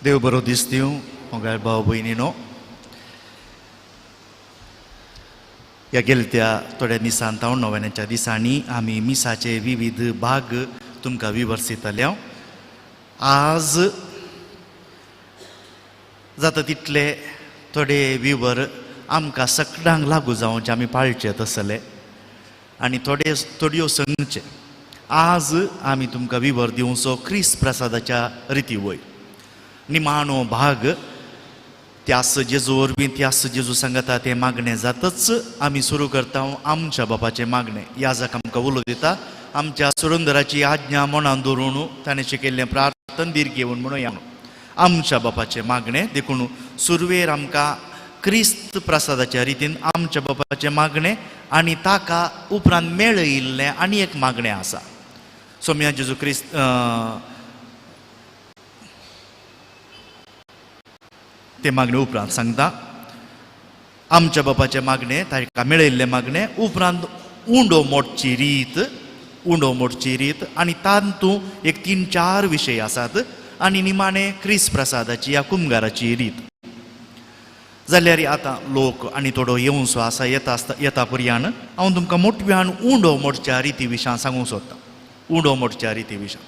देव बरो दीस दिवं मोगाळ भाव भयणीनो. ह्या गेल्या त्या थोड्या दिसान हांव नव्याच्या दिसांनी आमी मिसाचे विविध भाग तुमकां विवर्सितले. आज जाता तितले थोडे विवर आमकां सगळ्यांक लागू जावचे आमी पाळचे तसले आनी थोडे थोड्यो संगचे. आज आमी तुमकां विवर दिवचो क्रिस्त प्रसादाच्या रिती वयर निमाणो भाग त्यास जेजू वरवीं त्यास जेजू सांगता तें मागणें जातच आमी सुरू करता आमच्या बापाचें मागणें. याजक आमकां उलो दिता आमच्या सुरंदराची आज्ञा मनान दवरून ताणें शिकयल्लें प्रार्थन धीर घेवन म्हणूया आमच्या बापाचें मागणें. देखून सुरवेर आमकां क्रिस्त प्रसादाच्या रितीन आमच्या बापाचें मागणें आनी ताका उपरांत मेळयिल्लें आनी एक मागणें आसा. सोम्या जेजू क्रिस्त ते मागणे उपरांत सांगता आमच्या बापाचें मागणें ताका मेळयल्लें मागणें उपरांत उंडो मोडची रीत, उंडो मोडची रीत आनी तातूंत एक 3-4 विशय आसात आनी निमाणें क्रिस्त प्रसादाची या कुमगाराची रीत. जाल्यार आतां लोक आनी थोडो येवचो आसा येता आसता येता पर्यान हांव तुमकां मोटव्यान उंडो मोडच्या रिती विशयान सांगूंक सोदतां. उंडो मोडच्या रिती विशयान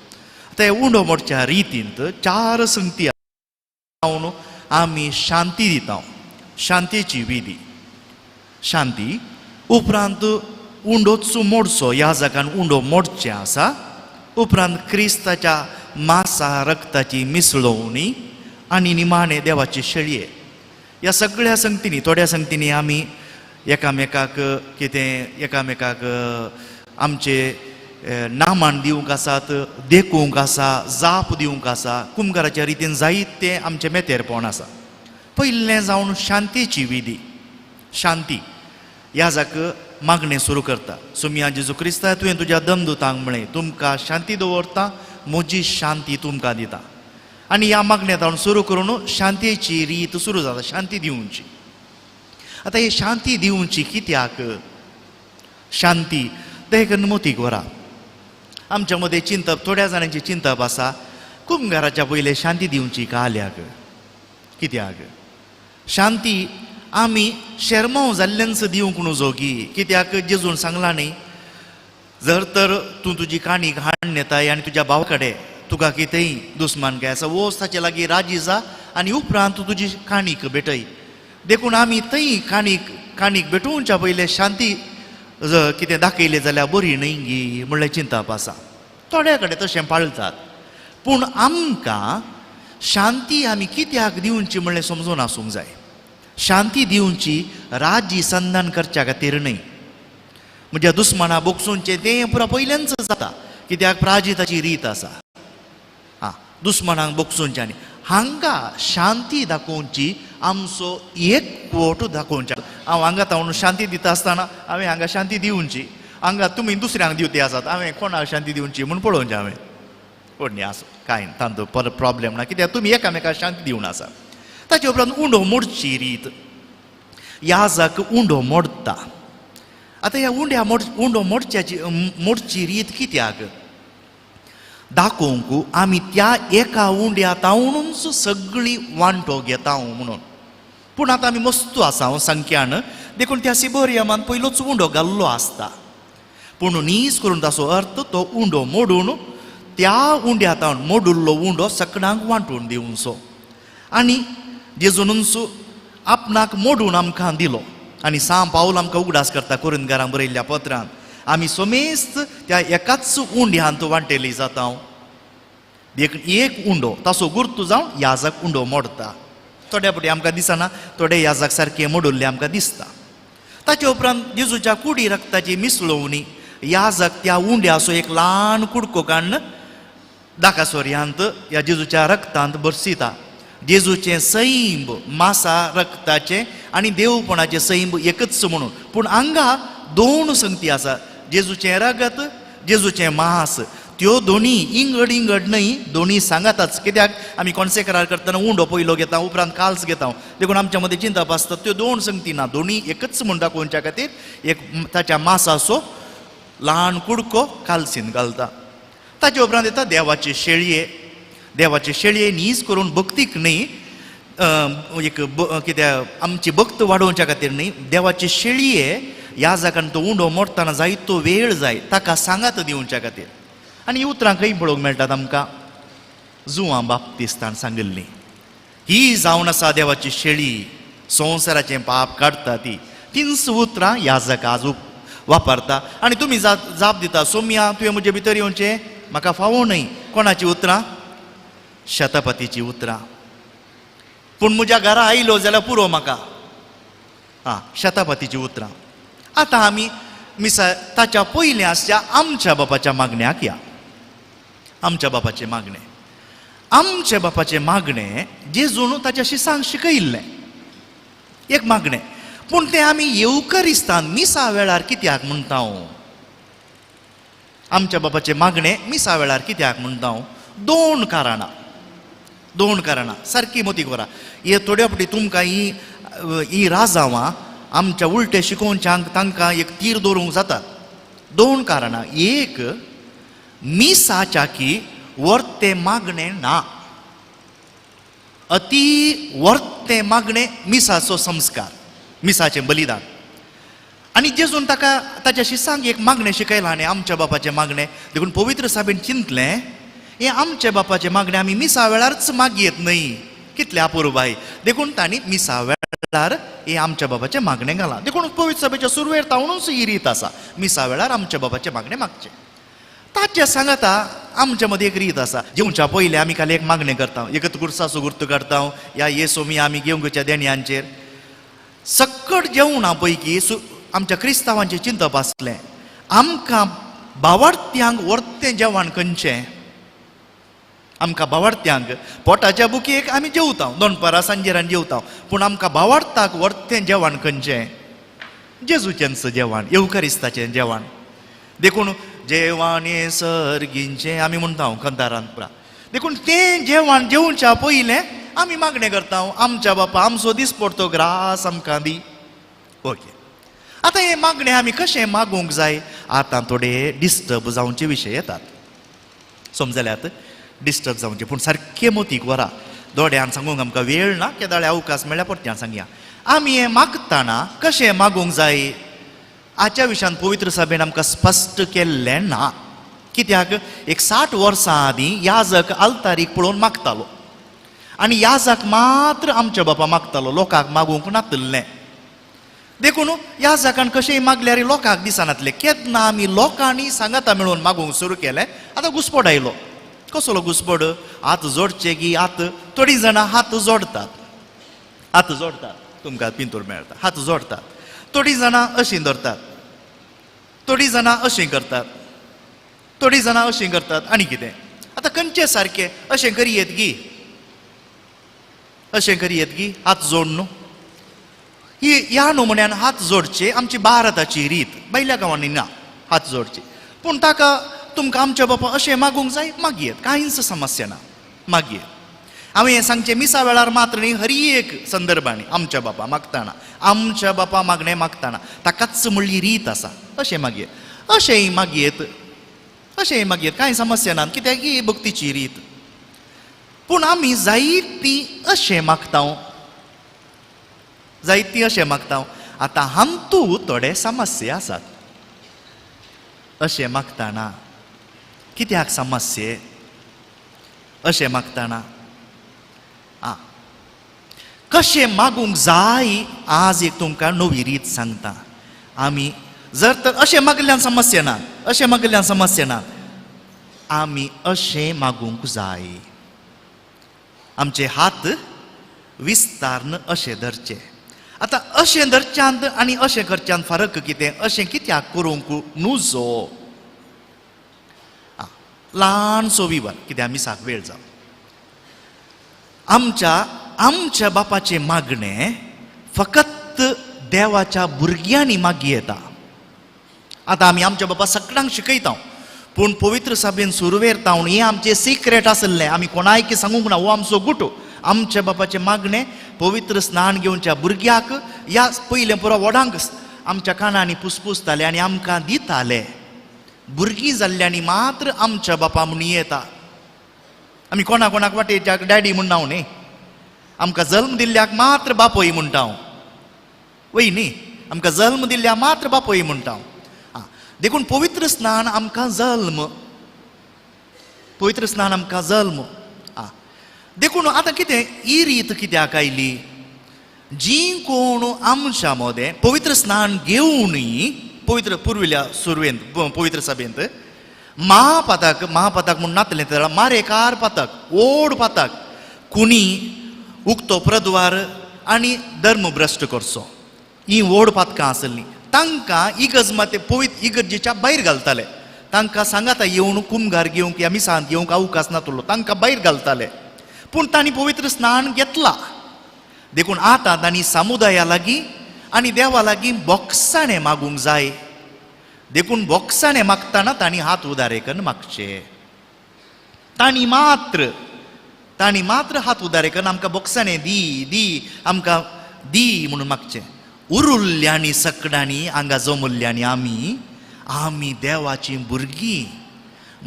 आतां ह्या उंडो मोडच्या रितींत 4 संगती आमी शांती दिता, शांतीची विधी शांती. उपरांत उंडोच मोडचो, ह्या जागान उंडो मोडचें आसा. उपरांत क्रिस्ताच्या मासा रक्ताची मिसळोवणी आनी निमाणें देवाची शेळये. ह्या सगळ्या संगतींनी थोड्या संगतींनी आमी एकामेकाक कितें एकामेकाक आमचे नामान दिवंक आसात, देखूंक आसा, जाप दिवंक आसा. कुमगाराच्या रितीन जायत तें आमचें मेतेरपण आसा. पयलें जावन शांतीची विधी, शांती. ह्या जाक मागणें सुरू करता. सोमया जेजू क्रिस्ता तुवें तुज्या दमदुतांक म्हळें तुमकां शांती दवरता, म्हजी शांती तुमकां दिता. आनी ह्या मागण्यांत हांव सुरू करून शांतीची रीत सुरू जाता, शांती दिवची. आतां ही शांती दिवची कित्याक? शांती देख मोतीक वरा. आमच्या मदें चिंतप, थोड्या जाणांचें चिंतप आसा कुमगाराच्या पयलें शांती दिवची काल्याक. कित्याक शांती आमी शेरमांव जाल्ल्यांच दिवंक न्हू की कित्याक जेजून सांगलां न्ही, जर तर तूं तुजी काणी हाडून येताय आनी तुज्या भावा कडेन तुका कितेंय दुस्मान काय आसा वच ताचे लागीं राजी जा आनी उपरांत तूं तुजी काणीक भेटय. देखून आमी थंय काणीक भेटोवच्या पयलें शांती कितें दाखयलें जाल्यार बरी न्हय गी म्हणलें चिंतप आसा. थोड्या कडेन तशें पाळटात. पूण आमकां शांती आमी कित्याक दिवची म्हणलें समजून आसूंक जाय. शांती दिवची राजी संधान करच्या खातीर न्हय. म्हज्या दुस्माना बोगसूनचें तें पुरा पयल्यानच जाता कित्याक प्राजिताची रीत आसा. आं दुस्मानांक बोगसूनचें आनी हांगा शांती दाखोवची आमचो एक कोट दाखोवचे. हांव हांगा तावन शांती दिता आसतना हांवें हांगा शांती दिवची, हांगा तुमी दुसऱ्यांक दिवती आसात हांवें कोणाक शांती दिवची म्हूण पळोवचें हांवें. कोण आसूं कांय तांचो परत प्रॉब्लेम ना कित्याक तुमी एकामेकाक शांती दिवन आसा. ताचे उपरांत उंडो मोडची रीत. याजक उंडो मोडटा. आतां ह्या उंड्या उंडो मोडच्याची मोडची रीत कित्याक दाखोवंक आमी त्या एका उंड्या तावनूच सगळी वांटो घेता म्हणून. पूण आतां आमी मस्तू आसा संख्यान देखून त्या सिबोरियमान पयलोच उंडो घाल्लो आसता. पूण नीस करून ताचो अर्थ तो उंडो मोडून त्या उंड्या तावन मोडुल्लो उंडो सगळ्यांक वांटून दिवचो आनी जेजूनच आपणाक मोडून आमकां दिलो. आनी सांव पावल आमकां उगडास करता कोरिंतकारांक बरयल्ल्या पत्रान आमी समेस्त त्या एकाच उंड्यांत वांटेली जाता. देखून एक उंडो ताचो गुर्तू जावन याजक उंडो मोडटा. थोड्या फावटी आमकां दिसना, थोडे याजक सारके मोडुल्ले आमकां दिसता. ताचे उपरांत जेजूच्या कुडी रक्ताची मिसळोवणी. याजक त्या उंड्याचो एक ल्हान कुडको काडून दाकासोरयांत ह्या जेजूच्या रक्तांत भरसिता. जेजूचें सैंब मासा रक्ताचें आनी देवपणाचें सैंब एकच म्हणून. पूण हांगा 2 संगती आसा, जेजूचें रगत जेजूचें मास. त्यो दोनी इंगड इंगड न्हय, दोनी सांगाताच. कित्याक आमी कॉन्सेक्रार करतना उंडो पयलो घेता उपरांत काल्स घेता. देखून आमच्या मदें चिंतप आसता त्यो 2 संगती ना, दोनी एकच म्हूण दाखोवच्या खातीर एक ताच्या मासाचो ल्हान कुडको कालसीन घालता. ताचे उपरांत येता देवाची शेळये. देवाचे शेळये नीज करून भक्तीक न्ही, एक कित्याक आमची भक्त वाडोवच्या खातीर न्ही, देवाचे शेळये ह्या जागान तो उंडो मोडटना जायतो वेळ जाय ताका सांगात दिवच्या खातीर. आनी ही उतरां खंय पळोवंक मेळटात आमकां? जुवां बाप्तिस्तान सांगिल्ली ही जावन आसा देवाची शेळी, संवसाराचें पाप काडटा ती. तींच उतरां ह्या जाका आज वापरता. आनी तुमी जाप दिता, सोम्या तुवें म्हजे भितर येवचें म्हाका फावो न्हय. कोणाची उतरां? शतपतीची उतरां. पूण म्हज्या घरा आयलो जाल्यार पुरो म्हाका. आं, शतपतीची उतरां. आतां आमी मिसा ताच्या पयलें आसच्या आमच्या बापाच्या मागण्याक या. आमच्या बापाचें मागणें, आमच्या बापाचें मागणें जेजून ताच्या शिसांक शिकयिल्लें एक मागणें. पूण तें आमी येवकरिस्तान मिसा वेळार कित्याक म्हणटा? आमच्या बापाचें मागणें मिसा वेळार कित्याक म्हणटा? दोन कारणां, दोन कारणां सारकी मोती करा. हे थोड्या फावटी तुमकां ही ही राजांवां आमच्या उलटे शिकोवच्यांक तांकां एक तीर दवरूंक जातात. दोन कारणां. एक, मिसाच्या की वर्तें मागणें ना, अती वर्तें मागणें मिसाचो संस्कार, मिसाचें बलिदान. आनी जेजून ताका ताच्या शिसांक एक मागणें शिकयलां आनी आमच्या बापाचें मागणें. देखून पवित्र साबेन चिंतलें हें आमच्या बापाचें मागणें आमी मिसा वेळारच मागयेत न्हय, कितले अपुरबाय. देखून तांणी मिसा वेळार हें आमच्या बापाचें मागणें घालां. देखून पवित्र सभेच्या सुरवेर तावणूच ही रीत आसा, मिसा वेळार आमच्या बापाचें मागणें मागचें. ताच्या सांगाता आमच्या मदीं एक रीत आसा, जेवच्या पयलें आमी काल एक मागणें करता, एकत गुरसाचो गुर्त काडता, ह्या येसोमी आमी घेवंक देणयांचेर. सक्कड जेवणा पैकी आमच्या क्रिस्तांवांचें चिंतप आसलें आमकां बावाडत्यांक वर्तें जेवण खंयचें? आमकां बावाडत्यांक पोटाच्या बुकयेक आमी जेवता, दोनपारां सांजेरान जेवता, पूण आमकां बावाडताक वर्तें जेवण खंयचें? जेजूचेंच जेवण, येवकरिस्ताचें जेवण. देखून जेवण हें सर्गींचें आमी म्हणटा कंतारान पुरा. देखून तें जेवण जेवच्या पयलें आमी मागणें करता, आमच्या बापा आमचो दीस पडतो ग्रास आमकां दी. ओके, आतां हें मागणें आमी कशें मागूंक जाय? आतां थोडे डिस्टर्ब जावचे विशय येतात, समजल्यात? डिस्टर्ब जावचे, पूण सारकें मोतीक व्हरा. दोड्यान सांगूंक आमकां वेळ ना, केदाळे अवकाश मेळ्ळ्यार परत्यान सांगया. आमी हें मागतना कशें मागूंक जाय हाच्या विशयान पवित्र सभेन आमकां स्पश्ट केल्लें ना. कित्याक एक 60 वर्सां आदीं याजक आल्तारीक पळोवन मागतालो आनी याजक मात्र आमच्या बापा मागतालो, लोकांक मागूंक नातिल्लें. देखून याजकान कशेंय मागल्यार लोकांक दिसनातलें. केन्ना आमी लोकांनी सांगाता मेळून मागूंक सुरू केलें, आतां घुसपड आयलो. कसलो घुसपड? हात जोडचे की हात, थोडीं जाणां हात जोडतात, हात जोडतात, तुमकां पिंतूर मेळटा, हात जोडतात. थोडीं जाणां अशीं धरतात, थोडीं जाणां अशीं करतात, थोडीं जाणां अशीं करतात. आनी कितें आतां खंयचे सारकें अशें करयेत गी, अशें करयेत गी, हात जोड न्हू. ही ह्या नमुन्यान हात जोडचे आमची भारताची रीत, भायल्या गांवांनी ना हात जोडचे. पूण ताका तुमकां आमच्या बापा अशें मागूंक जाय, मागयेत, कांयच समस्या ना, मागयेत. हांवें हें सांगचें मिसा वेळार मात्र न्ही, हर एक संदर्भांनी आमच्या बापा मागतना, आमच्या बापा मागणें मागतना ताकाच म्हणली रीत आसा, अशें मागयेत, अशेंय मागयेत, अशेंय मागयेत, कांय समस्या ना, कित्याक ही भक्तीची रीत. पूण आमी जायती अशें मागता, जायती अशें मागता. आतां हांतू थोडे समस्या आसात. अशें मागतना कित्याक समस्ये? अशें मागतना आं कशें मागूंक जाय आज एक तुमकां नवी रीत सांगता. आमी जर तर अशें मागिल्ल्यान समस्या ना, अशें मागिल्ल्यान समस्या ना, आमी अशें मागूंक जाय, आमचे हात विस्तारन अशें धरचे. आतां अशें धरच्यांत आनी अशें करच्यांत फरक कितें? अशें कित्याक करूंक नुजो? ल्हानसो विवर, कित्याक मिसाक वेळ जालो. आमच्या आमच्या बापाचें मागणें फकत देवाच्या भुरग्यांनी मागी येता. आतां आमी आमच्या बापा सगळ्यांक शिकयता, पूण पवित्र सभेन सुरवेर तावन हें आमचें सिक्रेट आसलें, आमी कोणायक सांगूंक ना, हो आमचो गुटो. आमच्या बापाचें मागणें पवित्र स्नान घेवच्या भुरग्याक ह्या पयलें पुरो व्हडांक आमच्या कानांनी पुसपुसताले आनी आमकां दिताले. भुरगीं जाल्ल्यांनी मात्र आमच्या बापा म्हूण येता. आमी कोणा कोणाक वाटेच्याक डॅडी म्हणना न्ही, आमकां जल्म दिल्ल्याक मात्र बापोय म्हणटा हांव, वय न्ही, आमकां जल्म दिल्ल्या मात्र बापोय म्हणटा हांव. देखून पवित्र स्नान आमकां जल्म, पवित्र स्नान आमकां जल्म. देखून आतां कितें ही रीत कित्याक आयली? जी कोण आमच्या मदें पवित्र स्नान घेवनूय पवित्र पुर्विल्ल्या सुरवेंत पवित्र सभेंत महापातक, महापातक म्हूण नातलें जाल्यार मारेकार पातक, ओड पातक, कुणी उक्तो प्रद्वार आनी धर्म भ्रश्ट करचो, ही व्हड पातकां आसलीं. तांकां इगर्ज मात पवित्र इगर्जेच्या भायर घालताले. तांकां सांगाता येवन कुमगार घेवंक या मिसांत घेवंक अवकाश नातलो, तांकां भायर घालताले. पूण तांणी पवित्र स्नान घेतलां, देखून आतां तांणी समुदाया लागीं आनी देवा लागीं बोगसाणें मागूंक जाय. देखून बोगसाणें मागतना तांणी हात उदारे करून मागचे. तांणी मात्र, तांणी मात्र हात उदारे करून आमकां बोगसाणें दी दी आमकां दी म्हणून मागचें. उरुल्ल्यांनी सकडांनी हांगा जमुल्ल्यांनी आमी आमी देवाचीं भुरगीं,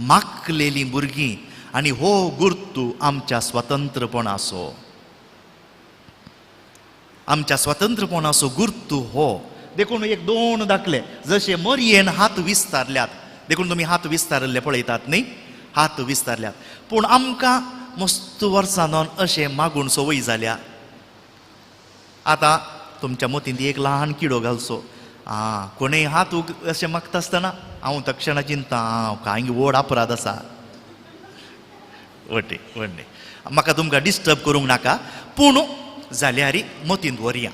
मागलेलीं भुरगीं, आनी हो गुर्तू आमच्या स्वतंत्रपणाचो, आमच्या स्वतंत्रपणाचो गुर्तू हो. देखून एक दोन दाखले जशे मरयेन हात विस्तारल्यात, देखून तुमी हात विस्तारिल्ले पळयतात न्ही, हात विस्तारल्यात. पूण आमकां मस्त वर्सां दोन अशें मागून संवय जाल्या. आतां तुमच्या मतींत एक ल्हान किडो घालचो, आं कोणूय हात अशें मागता आसतना हांव तक्षणा चिंता, हांव कांय व्हड अपराध आसा, वटे व्हडलें म्हाका तुमकां डिस्टर्ब करूंक नाका, पूण जाल्यार मतींत व्हरया.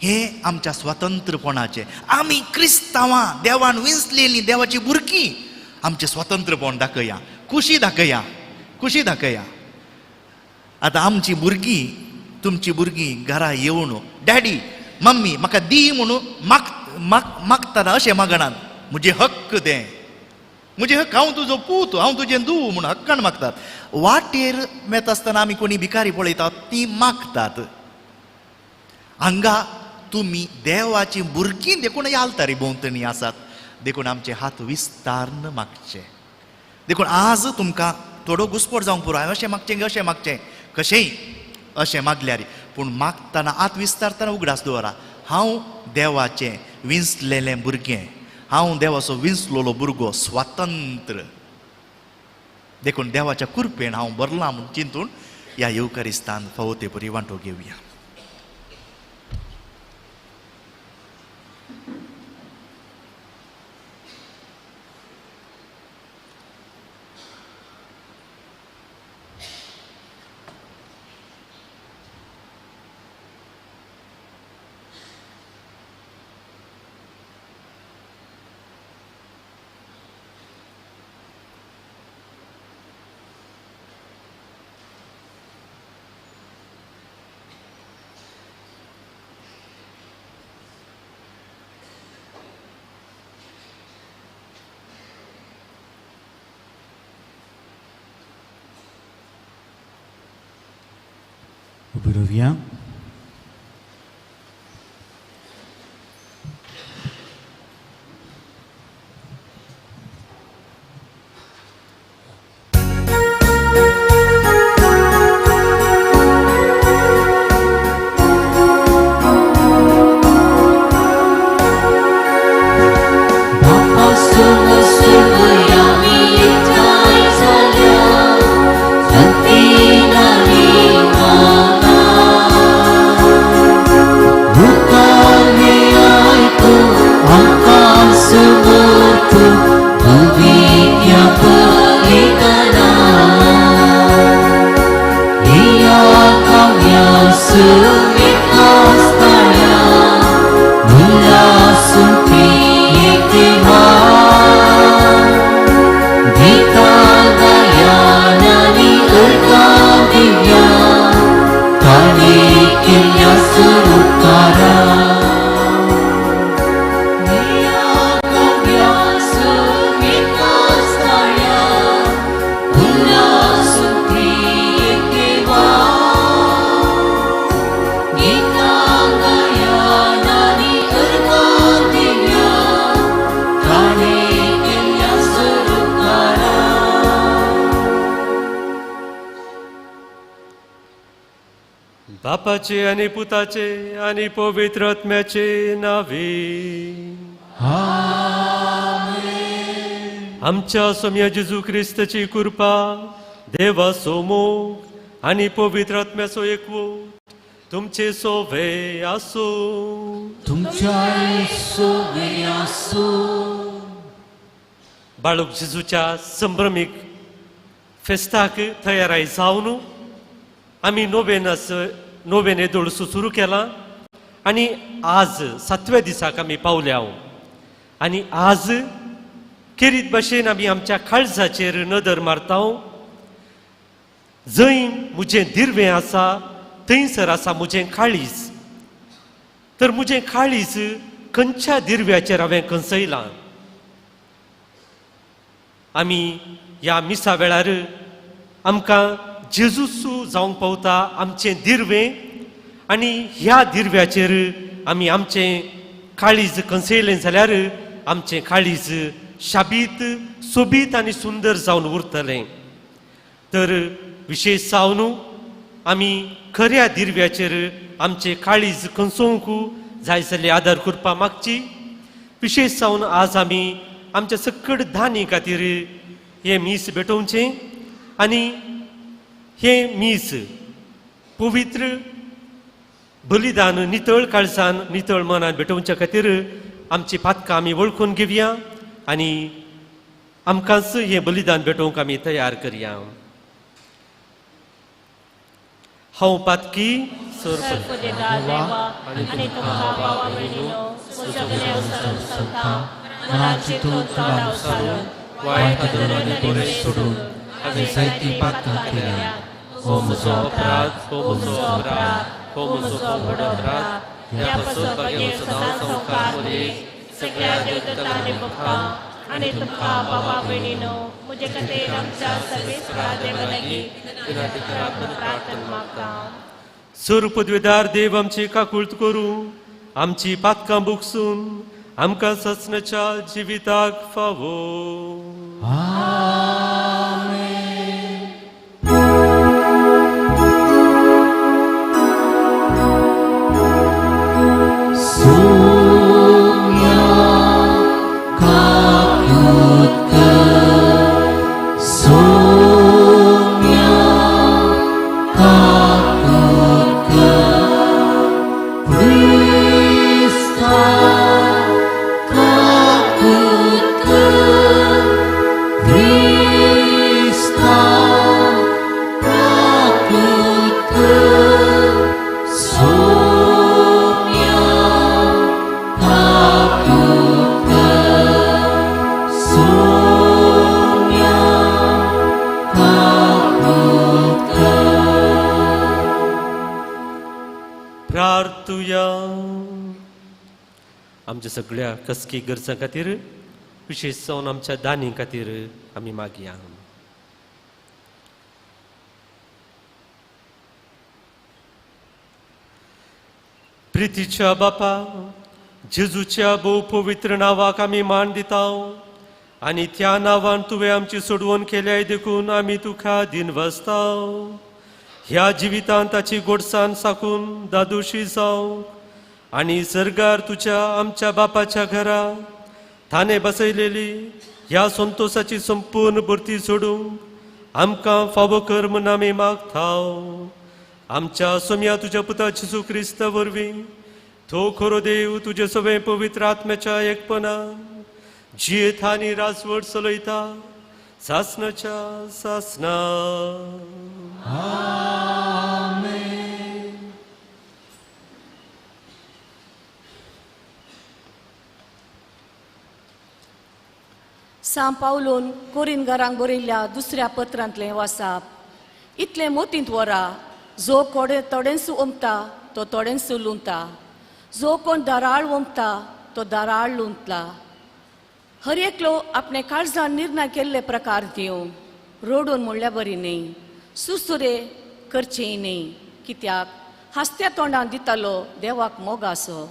हे आमच्या स्वतंत्रपणाचें, आमी क्रिस्तांवां देवान विंचलेलीं देवाची भुरगीं, आमचें स्वतंत्रपण दाखया, खुशी दाखया, खुशी दाखया. आतां आमची भुरगीं, तुमची भुरगीं घरा येवन डॅडी मम्मी म्हाका दी म्हणून माग माग मागतना अशें मागणात, म्हजें हक्क तें, म्हजें हक्क, हांव तुजो पूत, हांव तुजें धूव म्हूण हक्कान मागतात. वाटेर वेता आसतना आमी कोणी भिकारी पळयतात, ती मागतात. हांगा तुमी देवाची भुरगीं देखून ह्या आल्तारी भोंवतणी आसात, देखून आमचे हात विस्तारन मागचे. देखून आज तुमकां थोडो घुसपोट जावंक पुरो, हांवें अशें मागचें अशें मागचें कशेंय अशें मागल्यार, पूण मागतना हात विस्तारतना उगडास दवरा, हांव देवाचें विंचलेलें भुरगें, हांव देवाचो विंचलोलो भुरगो, स्वतंत्र. देखून देवाच्या कृपेन हांव भरलां म्हूण चिंतून ह्या येवकारिस्तान फावो ते परी वांटो घेवया. Revient. बापाचे आनी पुताचे आनी पवित्र आत्म्याचे नावे. आमच्या सोम्या जेजू क्रिस्ताची कृपा, देवाचो मोग आनी पवित्र आत्म्याचो एकवट तुमचे सोवे आसूं. तुमच्या सोवे आसूं. बाळूक जेजूच्या संभ्रमीक फेस्ताक तयाराय जावन आमी नोवेन येदोळसो सुरू केला आनी आज सातव्या दिसाक आमी पावल्या. आनी आज खेरीत भाशेन आमी आमच्या काळजाचेर नदर मारता. जंय म्हजें दिर्वें आसा थंयसर आसा म्हजें काळीज. तर म्हजें काळीज खंयच्या दिर्व्याचेर हांवें खंसयलां? आमी ह्या मिसा वेळार आमकां जेजूसू जावंक पावता आमचें दिर्वें आनी ह्या दिर्व्याचेर आमी आमचें काळीज खंसयलें जाल्यार आमचें काळीज शाबीत सोबीत आनी सुंदर जावन उरतलें. तर विशेश जावन आमी खऱ्या दिर्व्याचेर आमचें काळीज खंसोवंक जाय जाल्यार आदार करपा मागची. विशेश जावन आज आमी आमच्या सकट धानी खातीर हें मीस भेटोवचें आनी हें मीस पवित्र बलिदान नितळ काळजान नितळ मनान भेटोवच्या खातीर आमची पातकां आमी वळखून घेवया आनी आमकांच हें बलिदान भेटोवंक आमी तयार करया. हांव पातकी सोडून हांवें जायतीं पातकां केल्या. हो म्हजो अपराध, हो म्हजो अपराध, हो म्हजो व्हड अपराध. ह्या पासत बागेर सदांच संवकार मरेक सगळ्या देवदत्तांनी भक्तां आनी तुमकां बाबा भयणीनो म्हजे खातीर आमच्या सर्वेस्परा देवा लागीं प्रार्थना मागता. सर पदवेदार देव आमची काकुळट करूं, आमची पातकां बुकसून आमकां ससनाच्या जिविताक फावो. आमच्या सगळ्या कसकी गरजां खातीर विशेश जावन आमच्या दानी खातीर आमी मागया. प्रितीच्या बापा, जेजूच्या भोव पवित्र नांवाक आमी मान दिता आनी त्या नांवान तुवें आमची सोडवण केल्याय देखून आमी तुका दिनवासता. ह्या जिवितांत ताची गोडसाण साकून दादोशी जावंक आनी सर्गार तुज्या आमच्या बापाच्या घरा थाने बसयलेली ह्या संतोसाची संपूर्ण भरती सोडूंक आमकां फावो कर म्हूण आमी मागता. आमच्या सोम्या तुज्या पुता जेजू क्रिस्ता वरवीं तो खरो देव तुजे सगळे पवित्र आत्म्याच्या एकपणान जियेत आनी राजवट चलयता सासनाच्या सासना. सां पावलून कोरिनगारांक बरयल्ल्या दुसऱ्या पत्रांतलें वासाप. इतलें मोतींत वरा, जो कोडे थोडेंसू ओंपता तो थोडेंसू लुंता, जो कोण दाराळ ओंपता तो दाराळ लुंतला. हर एकलो आपणे काळजान निर्णय केल्ले प्रकार दिवं, रोडून म्हणल्यार बरी न्हय, सुसुरे करचेय न्हय, कित्याक हासत्या तोंडान दितालो देवाक मोग आसो.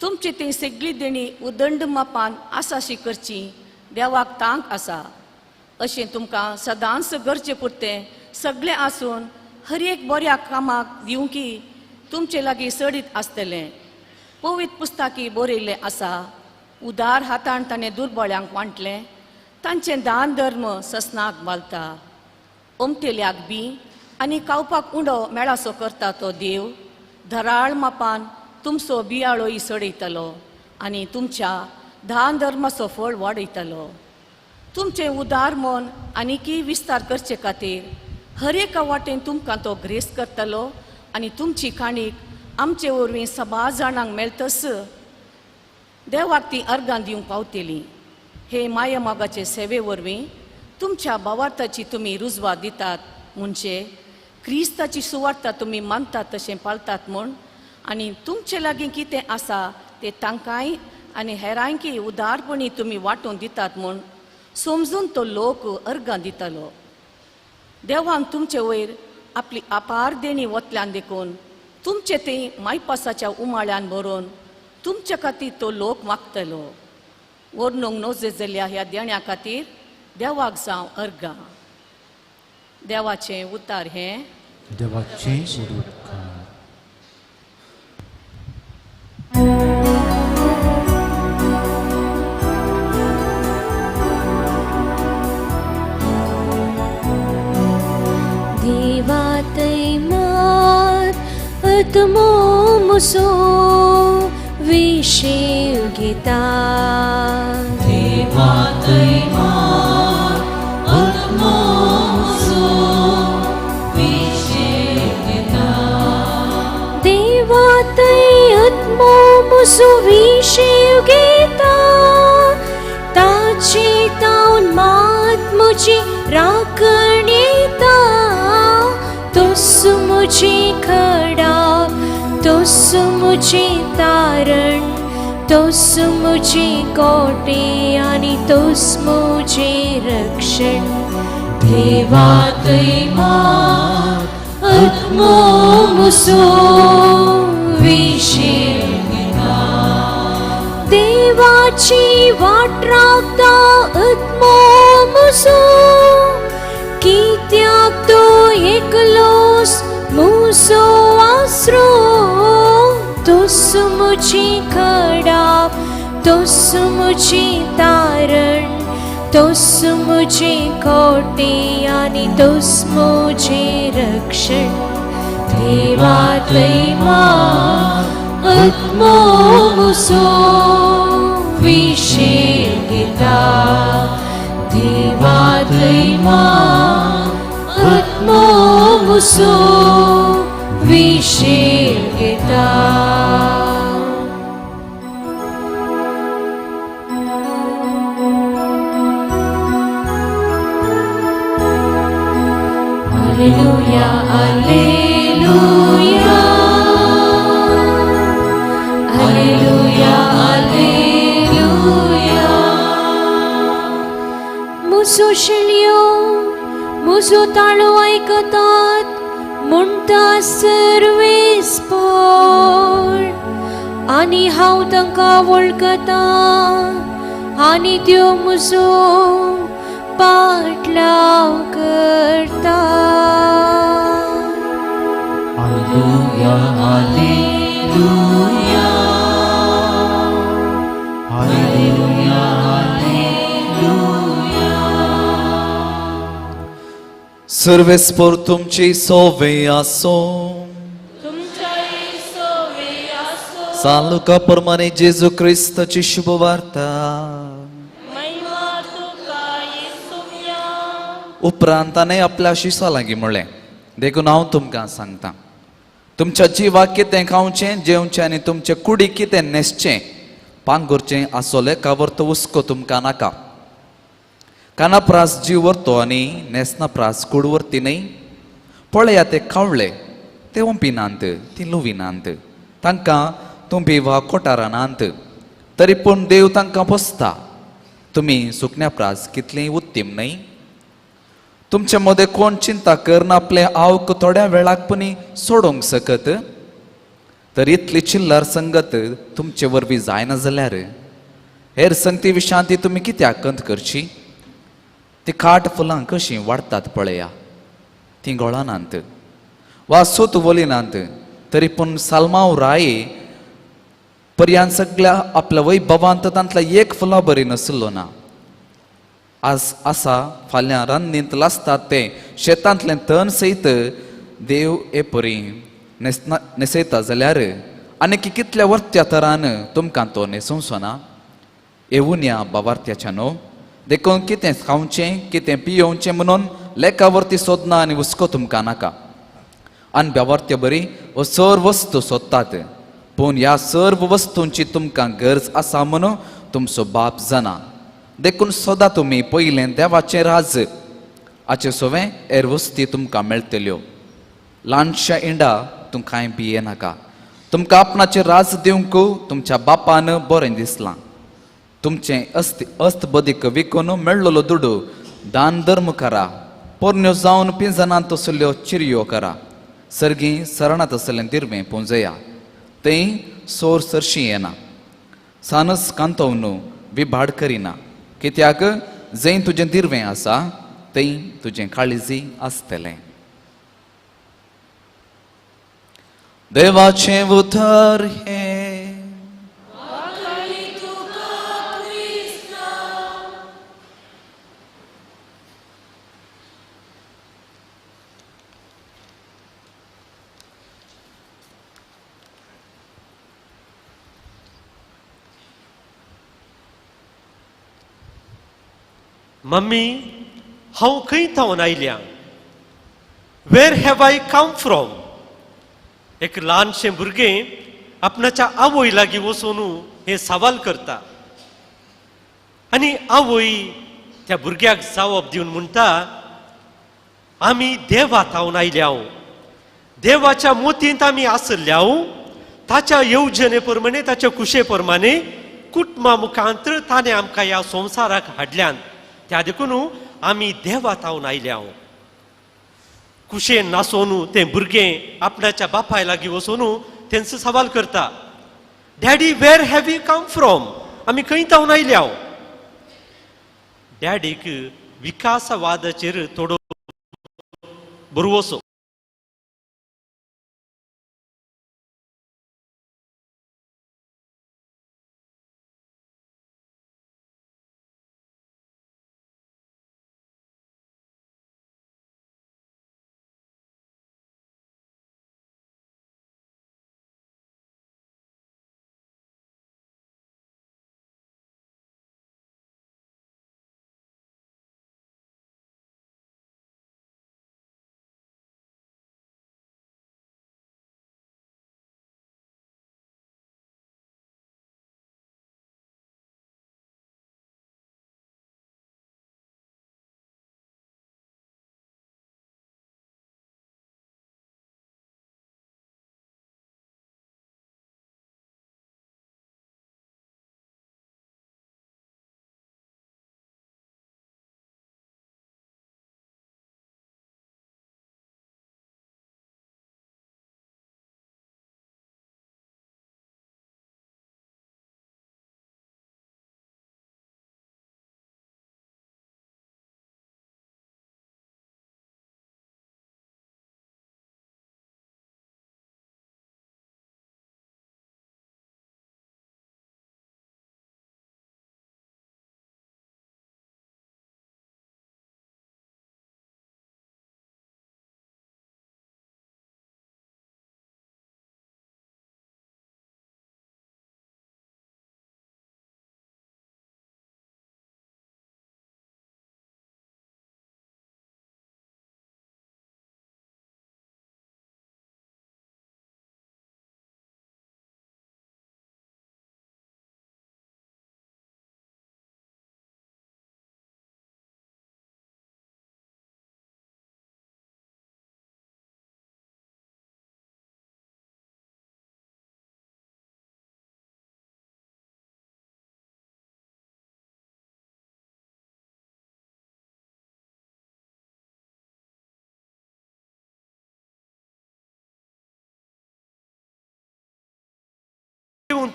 तुमची ती सगळी देणी उदंड मापान आसाशी करची देवाक तांक आसा. अशें तुमकां सदांच गरजे पुरतें सगळें आसून हर एक बऱ्या कामाक दिवंकी तुमचे लागीं सडीत आसतलें. पवित्र पुस्तकी बरयल्लें आसा, उदार हातान ताणें दुर्बळ्यांक वांटलें, तांचें दान धर्म ससनाक मालता. ओमतेल्याक बी आनी खावपाक उंडो मेळासो करता तो देव धराळ मापान तुमचो बियाळोय सडयतलो आनी तुमच्या दान धर्माचो फळ वाडयतलो. तुमचें उदार मन आनीकय विस्तार करचे खातीर हर एका वाटेन तुमकां तो ग्रेस करतलो आनी तुमची काणीक आमचे वरवीं सभा जाणांक मेळतस देवाक ती अर्गां दिवंक पावतली. हे मायामागाचे सेवे वरवीं तुमच्या भावार्थाची तुमी रुजवात दितात, म्हणजे क्रिस्ताची सुवार्ता तुमी मानतात तशें पाळतात म्हूण, आनी तुमचे लागीं कितें आसा तें तांकांय आनी हेरांकय उदारपणी तुमी वांटून दितात म्हूण समजून तो लोक अर्गां दितलो. देवान तुमचे वयर आपली अपार देणी वतल्यान देखून तुमचे ते मायपासाच्या उमाळ्यान भरून तुमचे खातीर तो लोक मागतलो. वर्णूंक नोजे जाल्ल्या ह्या देण्या खातीर देवाक जावं अर्गां. देवाचें उतार हें देवाचें उदकार. आत्मो मुसो विशेव गीता देवातय मात आत्मो मुसो विशेव गीता देवातय आत्मो मुसो विशेव गीता ताची तावन मात मुजी राखण येता तोस मुजी खडा तोस मुजी तारण तोस मुजी कोटे आनी तोस मुजी रक्षण. देवातय मात आत्मो मुसो विशेव गीता देवाची वाट राखता आत्मो मुसो कित्याक तो एकलोस मुसो आसरो. तोस मुजी खडा तोस मुजी तारण तोस मुजी कोटे आनी तोस मुजी रक्षण. देवातय मात आत्मो मुसो विशेव गीता देवातय मात आत्मो मुसो विशेव Gita. Alleluia, Alleluia, Alleluia, Alleluia. मुसो शिळयो मुसो ताळो आयकतात म्हणटा सर्वेस्पोर आनी हांव तांकां वळखता आनी त्यो मुसो पाटलाव करता. Alleluia, Alleluia, Alleluia, Alleluia. सर्वेस्पोर तुमची सोवे आसो. सान लुका प्रमाणे जेजू क्रिस्ताची शुभवार्ता. उपरांत ताणें आपल्या शिसां लागीं म्हणलें, देखून हांव तुमकां सांगता, तुमच्या जिवाक कितें खावचें जेवचें आनी तुमचे कुडीक कितें न्हेसचें पांगुरचें आसोलें कावर्त हुस्को तुमकां नाका. काना प्रास जीव व्हरतो आनी न्हेसना प्रास कूड व्हरती न्हय. पळया ते कावळे, ते ओंपिनात, ती लुविनात, तांकां तुंबी वा कोटारानात, तरी पूण देव तांकां पोसता. तुमी सुकण्या प्रास कितलीं उत्तीम न्हय. तुमचे मदें कोण चिंता करन आपलें आवक थोड्या वेळाक पुणी सोडोवंक शकत? तर इतली चिल्लर संगत तुमचे वरवीं जायना जाल्यार हेर संगती विशांती तुमी कित्याक कंत करची? ती खाट फुलां कशीं वाडटात पळया, तीं गोळानात वा सूत वलिनात, तरी पूण साल्मांव राय पर्यान सगळ्या आपल्या वैभवांत तांतल्या एक फुलां बरी नसलो ना. आज आसा फाल्यां रांदींत लासतात तें शेतांतलें तण सयत देव हे परी न्हेसयता जाल्यार आनीक कितल्या वर्त्या तरान तुमकां तो न्हेसोवचो ना. येवुन्या बावार्थ्याच्या न्हू, देखून कितें खावचें कितें पियोवचें म्हणून लेखा वरती सोदना आनी हुस्को तुमकां नाका. आनी बेवार्थ्या बरी हो सर्व वस्तू सोदतात, पूण ह्या सर्व वस्तूंची तुमकां गरज आसा म्हणून तुमचो बाप जाणा. देखून सदां तुमी पयलें देवाचें राज हाचें सवें हेर वस्ती तुमकां मेळटल्यो. ल्हानश्या इंडा तूं कांय भिये नाका, तुमकां आपणाचें राज दिवंक तुमच्या बापान बरें दिसलां. तुमचें अस्त बदीक विकून मेळ्ळलो दुडू दान धर्म करा, पोरण्यो जावन पिंजनांत तसल्यो चिरयो करा, सर्गी सरणांत आसलें दिरवें पुंजया, थंय सोर सरशी येना, सानस कांतोवन विभाड करिना, कित्याक जंय तुजें दिरवें आसा थंय तुजें काळीजी आसतलें. देवाचें उतर हें. मम्मी, हांव खंय थावन आयल्या? Where have I come from? एक ल्हानशें भुरगें आपणाच्या आवय लागीं वचून हें सवाल करता आनी आवय त्या भुरग्याक जावप दिवन म्हणटा, आमी देवा थावन आयल्या, देवाच्या मोतींत आमी आसल्या, ताच्या येवजणे प्रमाणे ताच्या कुशे प्रमाणे कुटुंबा मुखांत ताणें आमकां ह्या संवसाराक हाडल्यान, त्या देखून आमी देवा थावन आयल्या. कुशेन नासोन तें भुरगें आपणाच्या बापाय लागीं वचून तेंचो सवाल करता, Daddy, where have you come from? आमी खंय थावन आयल्या? डॅडीक विकासवादाचेर थोडो भरवसो.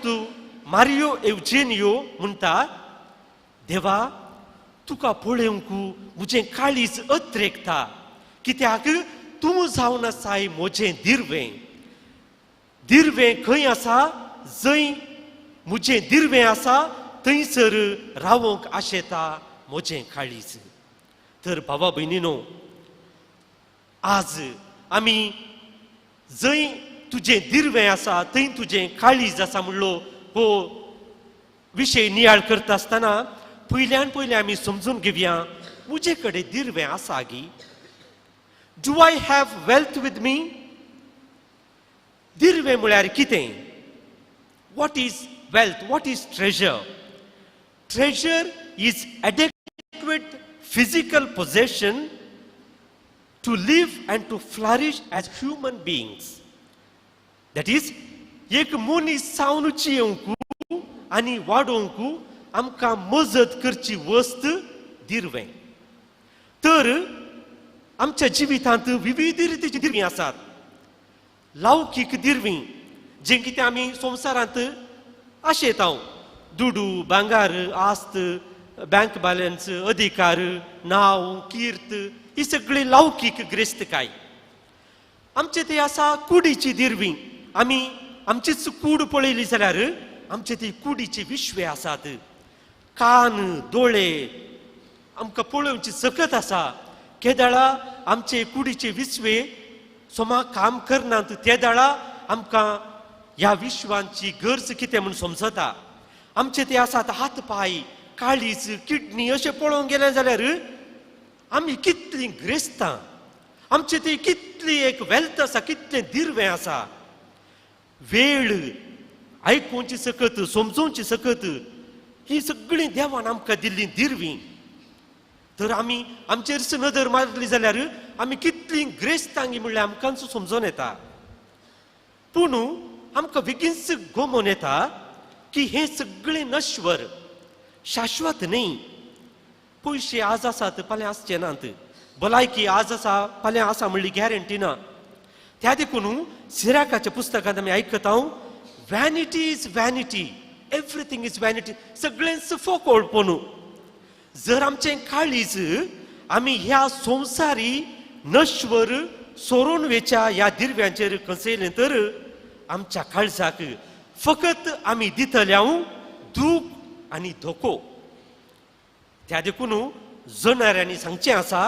तूं मारियो एवजेनियो म्हणटा, देवा तुका पळोवंक म्हजें काळीज अत्रेकता, कित्याक तूं जावन आसाय म्हजें दिर्वें. दिर्वें खंय आसा? जंय म्हजें दिर्वें आसा थंयसर रावंक आशेता म्हजें काळीज. तर भावा भयणीनो, आज आमी जंय तुजें दिर्वें आसा थंय तुजें काळीज आसा म्हणलो हो विशय नियाळ करता आसतना पयल्यान पयलें आमी समजून घेवया, म्हजे कडेन दिर्वें आसा गी? Do I have wealth with me? दिर्वें म्हळ्यार कितें? What is wealth? What is treasure? Treasure is adequate physical possession to live and to flourish as human beings. That is, एक मनीस जावन जियेवंक आनी वाडोवंक आमकां मजत करची वस्त दिर्वें. तर आमच्या जिवितांत विविध रितीची दिर्वीं आसात. लौकीक दिर्वीं जें कितें आमी संवसारांत आशेता, दुडू, भांगार, आस्त, बँक बॅलन्स, अधिकार, नांव, कीर्त, ही सगळी लौकीक ग्रेस्तकाय. आमचे ते आसा कुडीची दिर्वी. आमी आमचीच कूड पळयली जाल्यार आमचे ती कुडीची विश्वे आसात. कान, दोळे आमकां पळोवची सकत आसा. केदळा आमचे कुडीचे विश्वे सोमा काम करनात तेदळा आमकां ह्या विश्वांची गरज कितें म्हूण समजता. आमचे ते आसात हात पांय, काळीज, किडनी अशें पळोवंक गेलें जाल्यार आमी कितलीं ग्रेस्तां, आमचे ती कितली एक वेल्थ आसा, कितलें दिर्वें आसा. वेळ आयकुची सकत, समजोवची सकत, ही सगळीं देवान आमकां दिल्ली दिर्वीं. तर आमी आमचेर नदर मारली जाल्यार आमी कितलीं ग्रेस्तांगी म्हणल्यार आमकांच समजून येता. पूण आमकां बेगीनच गोमोन येता की हें सगळें नश्वर, शाश्वत न्ही. पयशे आज आसात फाल्यां आसचे नात, भलायकी आज आसा फाल्यां आसा म्हणली गॅरंटी ना. त्या देखून सिराकाच्या पुस्तकांत आमी आयकता, vanity is vanity, everything is vanity, सगळेंच फोकोळपणू. जर आमचें काळीज आमी ह्या संवसारी नश्वर सोरोन वेच्या ह्या दिर्व्यांचेर कसयलें तर आमच्या काळजाक फकत आमी दितले हांव दूख आनी धोको. त्या देखून जनाऱ्यांनी सांगचें आसा,